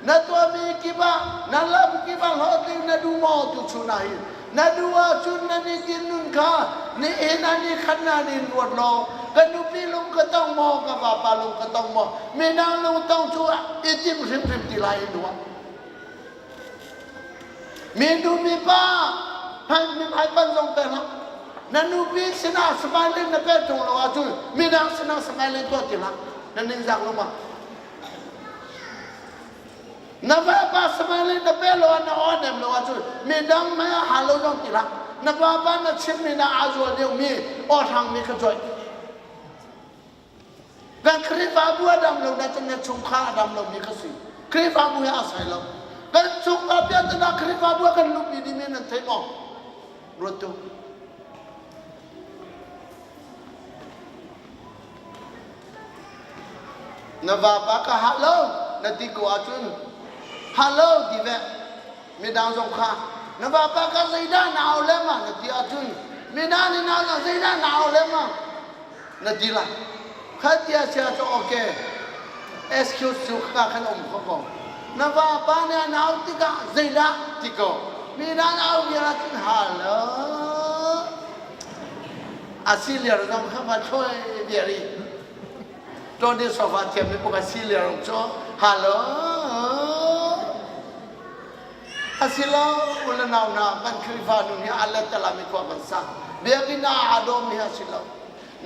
A: na tuahmi kip ah na lam kip ah hlawhtling na duh maw tuchun ah hin na duh ahcun na nitin nun kha nihin ah ni khat na nin ruat law ka nupi lung ka tong maw ka vapa lung ka tong maw minang lung tong cu i tim hrimhrim ti lai in ruah mi nu mi pa hmai mi hmai pan zong pe hlah na nupi sinah smiling na pe ṭung lo ahcun midang sinah smiling tuah ti hlah na ningzak lo ma Na vapa smiling na pe lo ah na aw nem lo ahcun midang mei a hal lo zong ti hlah. Na vapa na chimmi na aa zual deuhmi aw hrangmi kha coih. Kan Khrihfabu a dam lo na cun na chungkhar a dam lomi kha si. Khrihfabu he aa sai lo. Kan chungkhar piahtana Khrihfabu a kan luhpi dimi nan thei maw? Ruat tu. Na vapa ka hah lo na ti ko ahcun hah lo ti ve. Midang zong kha na vapa ka zeidah na au lema na ti ahcun midang nih na zeidah na au lema na ti lai. Kha tia sia cu okay. Excuse cu ka khan um kho ko. Na vapa nih an au tikah zeidah ti ko. Midang au vial ahcun hal lo. A si liar zong kha va thloi viar i Tony sofa thiam mi pakhat si liar cu halo a si lo u le nau hna kan Khrihfa nun hi a let tala mi khua kan sa biakinn ah aa dawm mi a si lo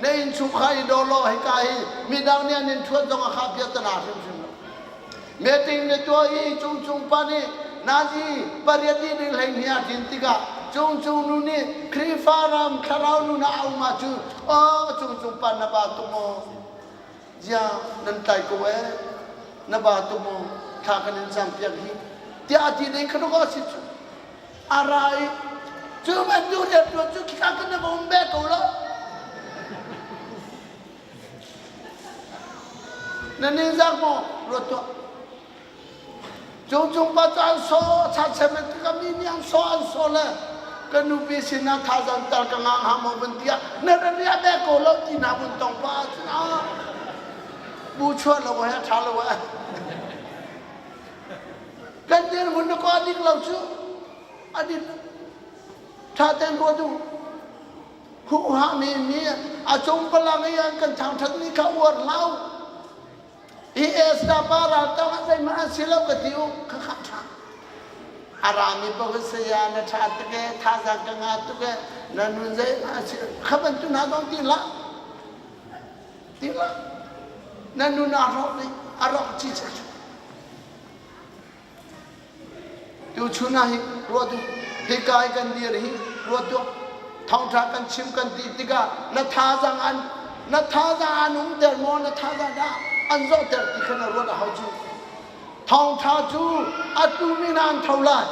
A: na innchungkhar i daw law hika hi midang nih an in thuat zong a kha bia tana hrimhrim lo Meeting na tuah i cungcung pa nih nazi pariat nih ding 12 a tlin tikah cungcung nu nih Khrihfa ram thlarau nu na a um ahcun aw cungcung pa na ba tuk maw zia nan tlai ko ee na ba tuk maw thla kan in cam piak hi tiah a ti ding kha a si cu a ra i cu bantuk riantuan cu khika kan na va um ve ko lo Na ningzak maw? Ruat tuah. Cungcung pa cu an saw, chachem in ka mi nih an saw an saw le ka nupi sinah thazaang tar ka ngang ha maw vun tiah na ra riah ve ko lo ti na vun tong pa ahcun ah bu chuah lo he ṭha lo eh. Kan dirhmun na ko a dik lo cu a dik ṭha tein ruat u. Huham mi a cung palang i an kan thangṭhatmi kha uar hlah u. Hi Esther pa raltang ah zeihmanh an si lo ka ti u kha kha ṭha. A rami paoh hi saya na ṭha tuk ee, thazaang ka ngah tuk ee, na nun zeihmanh an si lo. Kha bantuk hna zong ti hlah. Ti hlah. Na nun aa rawk dih, a rawk cicek. Tuchun ah hi ruat u, hika i kan dir hi ruat tuah. Thawngṭha kan chim kan ti tikah na thazaang an na thazaang an umter maw na thazaang dah an zohter ti kha na ruat a hau cu. Thawngṭha cu a tumi hna an tho lai,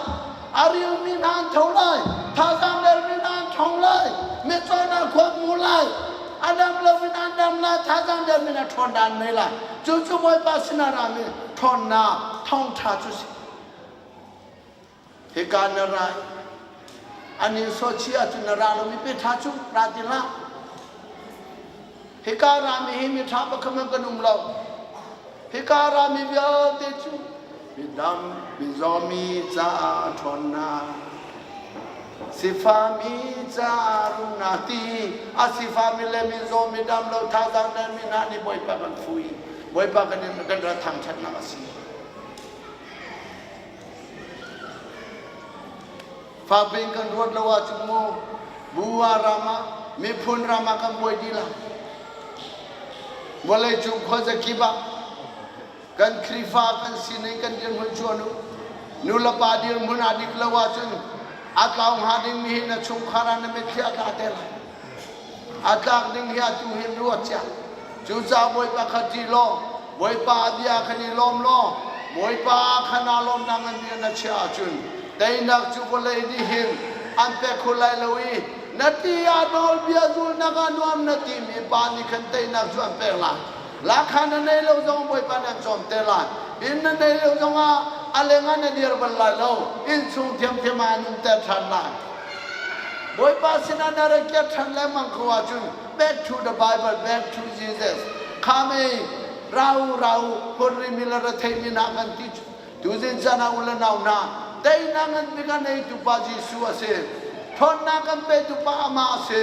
A: a rilmi hna an tho lai, thazaang dermi hna an ṭhawng lai, mitcaw hna khua hmu lai, a dam lomi hna an dam lai, thazaang dermi hna ṭhawnnak an nei lai. Cucu Bawipa sinah rami ṭhawnnak thawngṭha cu si. Hika na ra an in sawhchih ahcun na ra lomi pe ṭha cu ra ti hlah. Hika rami hi mi ṭha pakhat hmanh kan um lo. Hika rami vialte cu Midam mizawmi caah ṭhawnnak, sifami caah rumnak ti a sifami le mizaw midam lo thazaang dermi hna nih Bawipa kan fuh i Bawipa kan in kan ra thangṭhatnak a si. Fakpi in kan ruat lo ahcun mu bu ah ram ah miphun ram ah kan buai dih lai. Vawleicung khuazakip ah Kan Khrihfa kan sining kan dirhmun cuan u. Nu le pa dirhmun ah dik lo ahcun a tlau hnga dingmi hi na chungkhar ah na mitthli a tla te lai. A tlak ding hi atu hin ruat cia. Cucaah Bawipa kha ṭih law, Bawipa a bia khan i lawm law, Bawipa kha naa lawmnak ngan bia na chiah ahcun teinak cu vawlei nih hin an pek kho lai lo i na ti ah nawlbia zulnak ah nuam na timi pa nih khan teinak cu an pek lai. Lahkhah na nei lo zong Bawipa nih an cawm te lai. Inn na nei lo zongah a lengah na dir bal lai lo. Inn chung thiamthiam ah an umter ṭhan lai. Bawipa sinah na ra kir ṭhan lengmang ko ahcun back to the Bible, back to Jesus. Kha mei ra u ra u hurrimi le retheimi hna kan ti Tuzing caan ah u le nau hna, teinak ngan bik a neitu pa Jesuh a si. Ṭhawnnak kan petu pa amah a si.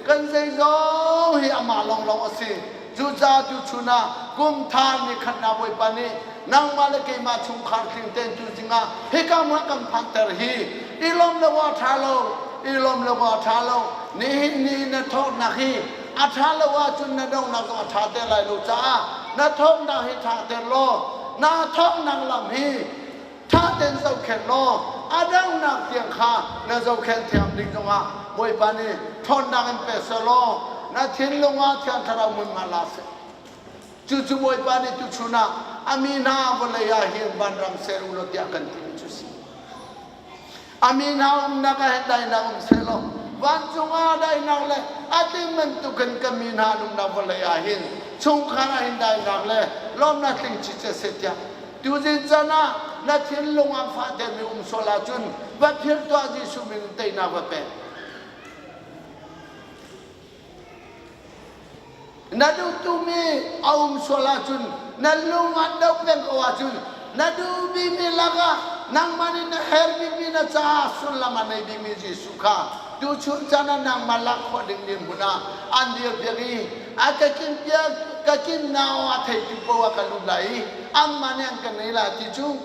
A: Kan zeizong hi amah lawnglawng a si. Cucaah tuchun ah kum thar ni khatnak Bawipa nih nangmah le keimah chungkhar tling tein tuzing ah hika hmun kan phanter hi i lawm lo ah ṭha lo, i lawm lo ah ṭha lo. Nihin ni na thawknak hi a ṭha lo ahcun na donghnak zong a ṭha te lai lo caah na thawknak hi ṭha ter law naa thawknak lam hi ṭha tein zohkhenh law a donghnak tiang kha na zohkhenh thiam ding zongah Bawipa nih ṭhawnnak in pe seh law na thinlung ah Thiang Thlarau hmunhma la seh. Cucu Bawipa nih tuchun ah a mi hna vawlei ah hin vanram ser u law tiah kan timi cu si. A mi hna umnak ah hin daihnak um seh law vancung ah daihnak le a tling bantukin kan mi hna an umnak vawlei ah hin chungkhar ah hin daihnak le lawmnak tling cicet seh tiah tuzing caan ah na thinlung ah fahtermi um sual ahcun va philh tuah Jesuh min in teinak va pek. Na duhtukmi a um sual ahcun na lung an doh peng ko ahcun na duh bikmi lakah nangmah nih na herh bikmi na caah sullam a nei bikmi Jesuh kha tuchun caan ah nangmah lak khawh ding dirhmun ah an dirpiak i a ka kinpiak ka kin nau a theitu poah ka lut lai i anmah nih an ka nei lai ti cu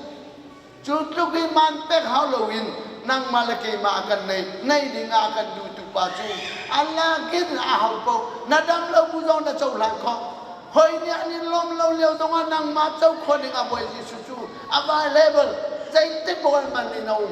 A: Cu tluk i man pek hau loin nangmah le keimah a kan nei, nei dingah a kan duhtu pa cu Allah kin a hau ko. Na dam lo bu zong na cohlan khawh. Hoi nih an in lawm lo lio zongah nangmah co khawh dingah Bawi Jesuh cu available. Zeitik paoh man in a um.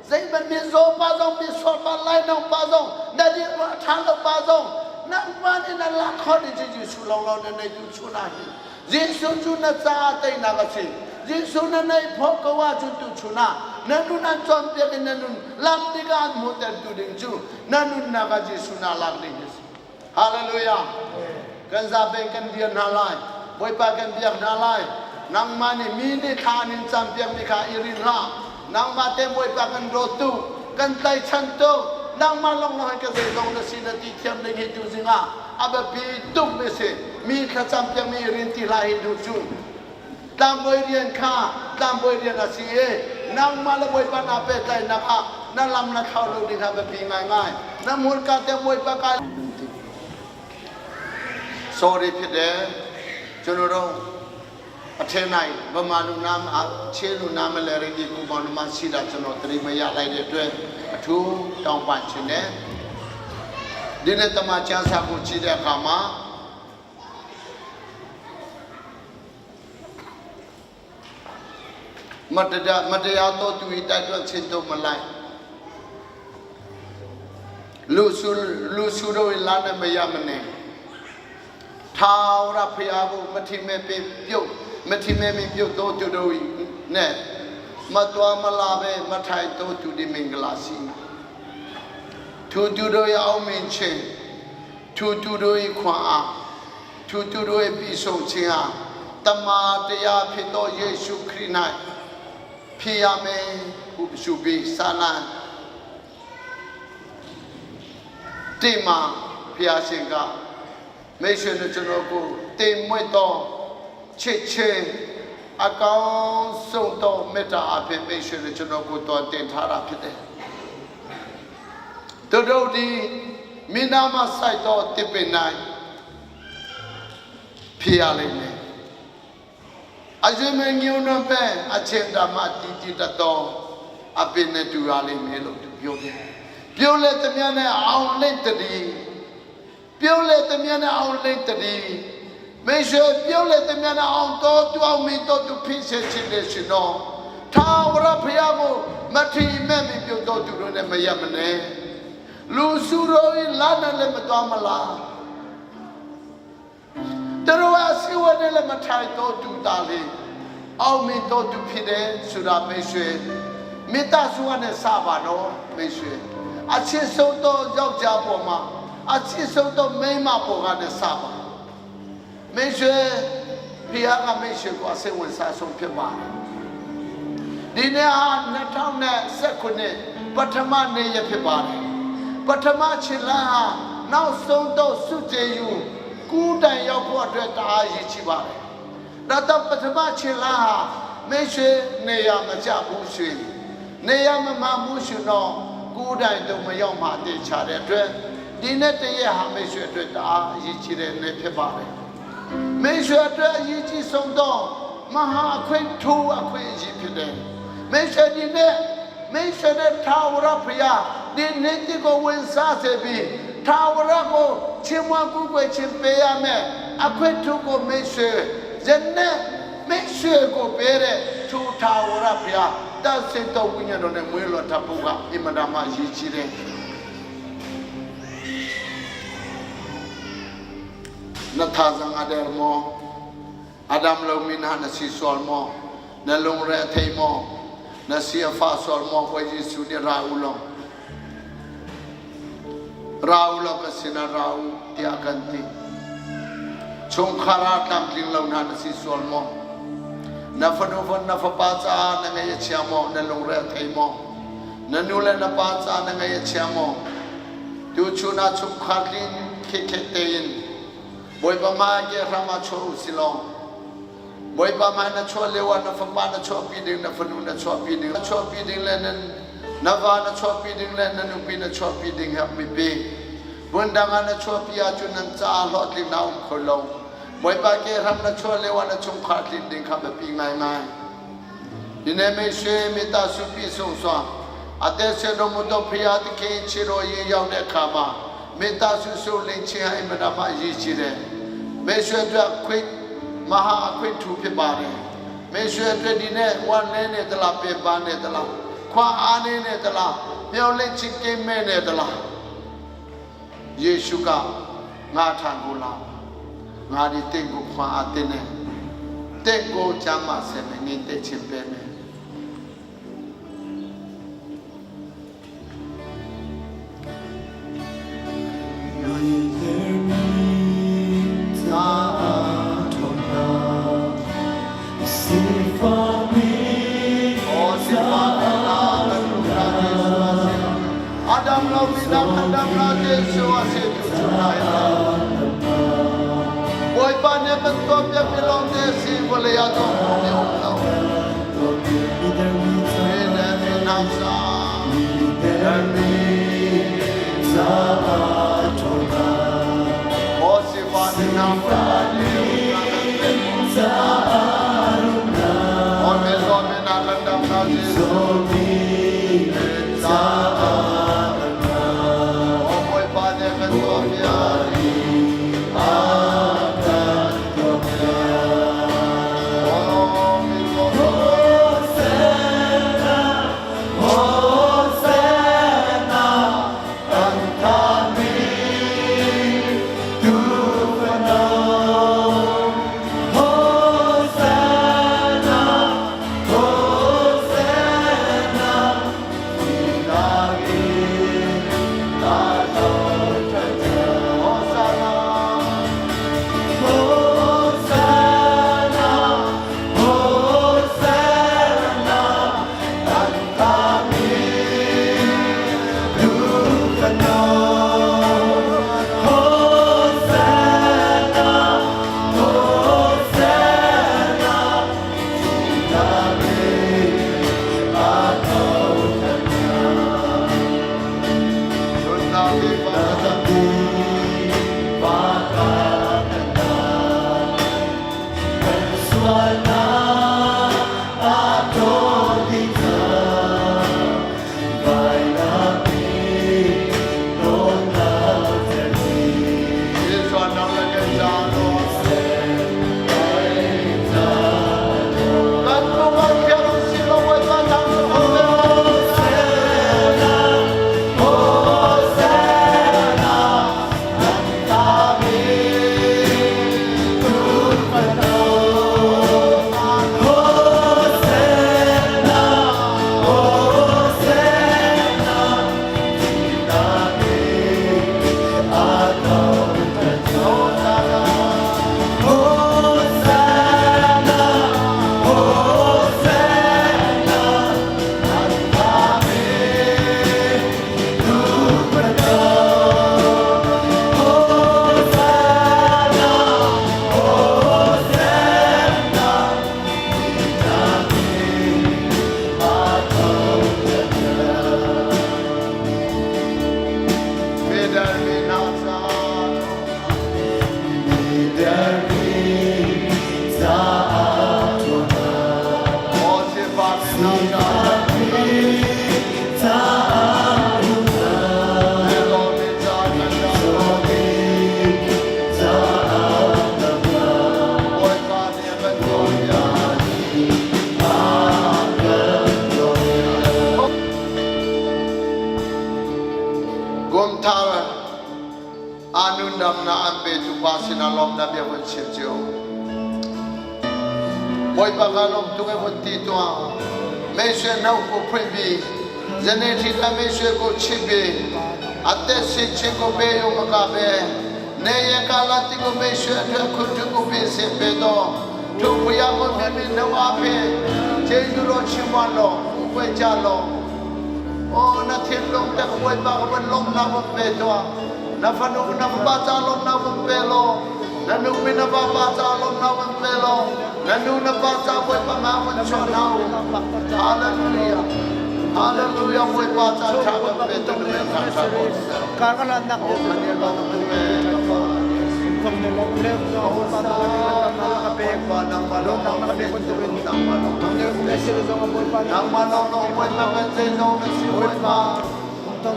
A: Zeihmanh mizaw pa zong, misual pa, lainawng pa zong, na dirhmun a ṭha lo pa zong, nangmah nih na lak khawh ding cu Jesuh lawnglawng na neitu chun ah hin Jesuh cu na caah teinak a si. Jesuh na neih phawh ko ahcun tuchun ah na nun an cawnpiak i na nun lam dik ah an hmuhtertu ding cu na nunnak ah Jesuh naa lak ding a si. Hallelujah. Kan zapi kan dir hna lai. Bawipa kan biak hna lai. Nangmah nih mi nih thla an in campiakmi kha i rin hlah. Nangmah te Bawipa kan dawt tuk, kan tlaichan tuk. Nangmah lawnglawng hi ka zeizong na si na ti thiam ding hi tuzing ah a biapi tuk mi si. Mi thlacam piakmi i rin ti hlah hi duh cu. Tlangbawi rian kha tlangbawi rian a si i nangmah le Bawipa naa pehtlaihnak ah na lam na thlau lo ding kha biapi ngaingai. Na hmurka te Bawipa kai Sorry phit e cunuro a thenai bamanu nam a chelu nam le ringi ku manu ma sida chuno tri ma ya lai de twe a thu tong pan chin ne dine tama cha sa ku chi de kha ma မတရားတော့သူဤတိုက်တွန်းခြင်းတို့မလိုက်လူစုလူစုတို့လာနေမရမနေထာဝရဖျားဖို့မထီမဲ့ပပြုတ်မထီမဲ့မပြုတ်တော့သူတို့နဲ့မတော်မလာပဲမထိုင်တော့သူဒီမင်္ဂလာစီသူသူတို့ရအောင်မင်းချင်းသူသူတို့ခွန်အား သူသူတို့၏ပြီးဆုံးခြင်းဟာတမန်တရားဖြစ်သောယေရှုခရစ်၌ဖြစ်ရမယ်ဟုရှုပြီးစာလံတေမာဖျားရှင်ကမိတ်ဆွေတို့ကျွန်တော်ကိုတင်မွေ့သောချစ်ချင်း a ကောင်းဆုံးသောမေတ္တာအဖြစ်မိတ်ဆွေတို့ကျွန်တော်ကိုတော်တင်ထားတာဖြစ်တယ်သူတို့ဒီမိနာမဆိုင်သောတစ်ပင်၌ဖြစ်ရလိမ့်မယ်အရှင်မင်းညုံနပဲအချင်းဓမ္မတီတီတတော်အပင်နဲ့တူရလိမ့်မယ်လို့သူပြောတယ်ပြောလေတမန်နဲ့အောင်လိမ့်တည်း ပြုံးလေတမြနဲ့အောင်လိမ့်တည်းမေရှေပြုံးလေတမြနဲ့အောင်တော်သူအောင်မီတော်သူဖြစ်စေခြင်းလေရှင်တော်ထာဝရဘုရားကိုမထီမဲ့မပြုတ်တော်သူတို့နဲ့မရမနဲ့လူစုရောဤလာနဲ့လည်းမတော်မလားတရဝစီဝနဲ့လည်းမထိုင်တော်သူတာလေအောင်မီတော်သူဖြစ်တယ်ဆိုတာမေရှေမေတ္တာစုကနဲ့စပါတော့မေရှေအချစ်ဆုံးသောယောက်ျားပေါ်မှာအချစ်ဆုံးသောမိန်းမပေါ်ကနဲ့စပါမေရှေဖျားကမေရှေကိုအစိတ်ဝင်စားဆုံးဖြစ်ပါတယ်ဒီနေ့ဟာ2019ပထမနေ့ရက်ဖြစ်ပါတယ်ပထမခြေလမ်းဟာနောက်ဆုံးတော့စုကြည်ယူကူးတိုင်ရောက်ဖို့အတွက်တအားရည်ချပါတယ်ဒါတော့ပထမခြေလမ်းဟာမေရှေနေရာမကျဘူးရှင်နေရာမမှဘူးရှင်တော့ကူးတိုင်တော့မရောက်မှတည်ချတဲ့အတွက်ဒီနေ့တည့်ရဟာမေရှေအတွက်တအားအရေးကြီးတဲ့နေ့ဖြစ်ပါတယ် မေရှုအတွက်အရေးကြီးဆုံးသောမဟာအခွင့်ထူးအခွင့်အရေးဖြစ်တယ်။မေရှုဒီနေ့မေရှုတဲ့ထာဝရဘုရားဒီနေ့ဒီကိုဝင်စားစေပြီးထာဝရကိုချီးမွမ်းကူးကွယ်ခြင်းပေးရမယ်အခွင့်ထူးကိုမေရှုယနေ့မေရှုကိုပေးတဲ့ထူထာဝရဘုရားတဆင်တော်ဝိညာဉ်တော်နဲ့မွေးလော်တပုတ်ကအင်မတန်မှအရေးကြီးတယ်။နထာဇံအဒရမော Adam lo min ha na si sol mo na lung re thei mo na si fa sol mo ko Jesu ni ra u lo ra u lo ka sina ra u ti akan ti chung khara tam tling lo na na si sol mo na fa nu fa na fa pa cha na ngai chia mo na lung re thei mo na nu le na pa cha na ngai chia mo tu chu na chung khar lin khe khe te in Bawipa ma ke rama cho u si long Bawipa ma na chuah lio ah na fapa na chuahpi ding na fanu na chuahpi ding na chuahpi ding le nan na va na chuahpi ding le na nupi na chuahpi ding he mipi vundang ah na chuahpi ahcun nan caah hlawhtling na um kho lo Bawipa ke ram na chuah lio ah na chungkhar tlin ding kha biapi ngaingai Dine me shwe mi ta su pi sung swa ate se no mu to phia ti khe chi ro yin ရောက်တဲ့အခါမှာမေတ္တာဆုဆုလင်းခြင်းဟာအင်မတန်မှအရေးကြီးတယ်မေရွှေအတွက်ခွင့်မဟာအခွင့်ထူဖြစ်ပါတယ်မေရွှေအတွက်ဒီနေ့ဝမ်းနေနေသလားပြပန်းနေသလားခွာအားနေနေသလားမျောလင့်ချစ်ကင်းမဲ့နေသလားယေရှုကငါထံကိုလာငါဒီတင့်ကိုခွာအားတင်တယ်တင့်ကိုချမ်းသာစေမယ်ငင်းတဲ့ချင်ပဲမယ် Adam lo mi dam Adam la Jesu ase tu chunai la Bawipa nih kan tuah piak mi lawng te si vawlei ah tuah khawh mi um lo. Mi le mi hna sa. Maw sifah ni hna Maw mi zaw mi hna kan dam hna Jesuh. Maw Bawipa nih kan tuah piak. Maw mi zaw mi hna. Kum thar anu damnak an petu pa sinah lawmnak bia vun chim cio. Bawipa ka lawm tuk e vun ti tuah. Meisue no ko phui bi. Zene thi ta meisue ko chip bi. Atte si chi ko be yo ma ka be. Ne ye ka la ti ko meisue athe khun thu ko be se pe do. Thu phuya ko mi mi no a phe. Jesu ro chimwan lo, u pwe cha lo. Aw, na thinlung te ka Bawipa ka van lawmhnak van pe tuah. Na fanu na fapa ca lawmhnak van pe law, na nupi na vapa ca lawmhnak van pe law, na nu na pa ca Bawipa nga van chuah hna u. Hallelujah. Hallelujah. Bawipa ca ṭha van pe tu na men ṭha ṭha ko seh. Oh, kan i lawm tuk ee, ka pa.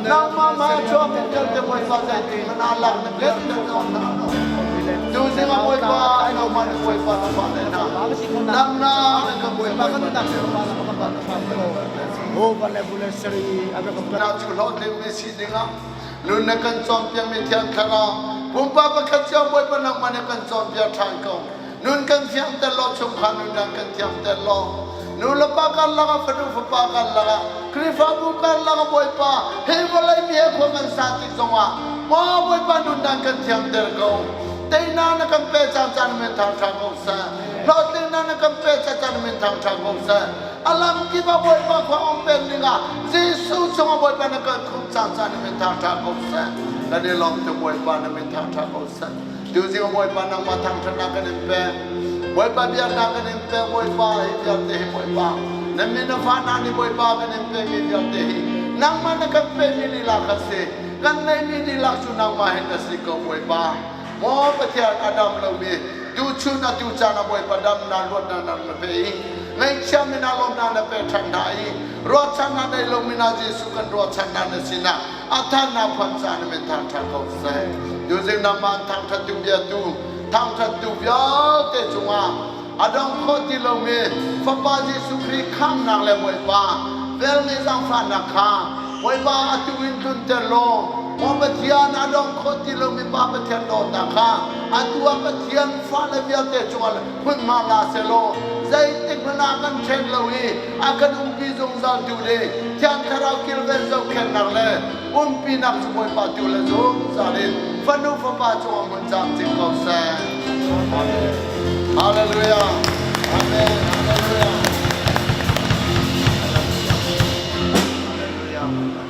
A: Nangmah ma chuak in vialte Bawipa zeitin hmanh ah lak na vialte na Tu zing ah Bawipa nangmah na Bawipa na fa le hna nangna na ka Bawipa na cu hlawhtling mi si dingah nun na kan cawnpiakmi Thiang Thlarau pumpak pakhat cio Bawipa nangmah nih kan cawnpiak ṭhan ko. Nun kan fiangter law, chungkhar nun dang kan thiangter law, nu le pa karlak ah, fanu fapa karlak ah, Khrihfabu karlak ah, Bawipa hi vawlei mi he khua kan sa tik zongah maw Bawipa nun dang kan thiangter ko. Teinak na kan pe cang caan men thangṭha ko seh. Hlawhtlinnak na kan pe cang caan men thangṭha ko seh. A lam kip ah Bawipa khua um peng dingah Jesuh chungah Bawipa na kan khumh cang caan min thangṭha ko seh. Kan i lawm tuk Bawipa na min thangṭha ko seh. Tuzing Bawipa nangmah thangṭhatnak kan in pek. Bawipa biaknak kan in pek. Bawipa hi vialte hi Bawipa na min na fa hna nih Bawipa kan in pekmi vialte hi nangmah na kan pekmi lila kha si. Kan neihmi dihlak cu nangmah hin na si ko Bawipa. Maw Pathian a dam lomi tuchun atu caan ah Bawipa damnak luatnak na na pe i ngaihchiami na lawmnak na pe ṭhan hna i ruahchannak nei lomi na Jesuh kan ruahchannak na sinah a thannak phan caan min thangṭhat ko seh. Tuzing nangmah an thangṭhat tu bia tu thangṭhat tu vialte cungah a dong khawh ti lomi Fapa Jesuh Khrih khamnak le Bawipa velngeih zaangfahnak kha Bawipa atu in tlunter law maw Pathian a dong khawh ti lomi Pa Pathian dawtnak kha atu ah Pathian fale vialte cungah hmunhma la selaw zeitik hmanh ah kan ṭhen lo i a kan umpi zungzal tu le Thiang Thlarau kilven zohkhenhnak le umpinak cu Bawipa tu le zungzal in fanu fapa cungah hmun camcin ko seh. Amen. Hallelujah. Amen. Hallelujah. Hallelujah.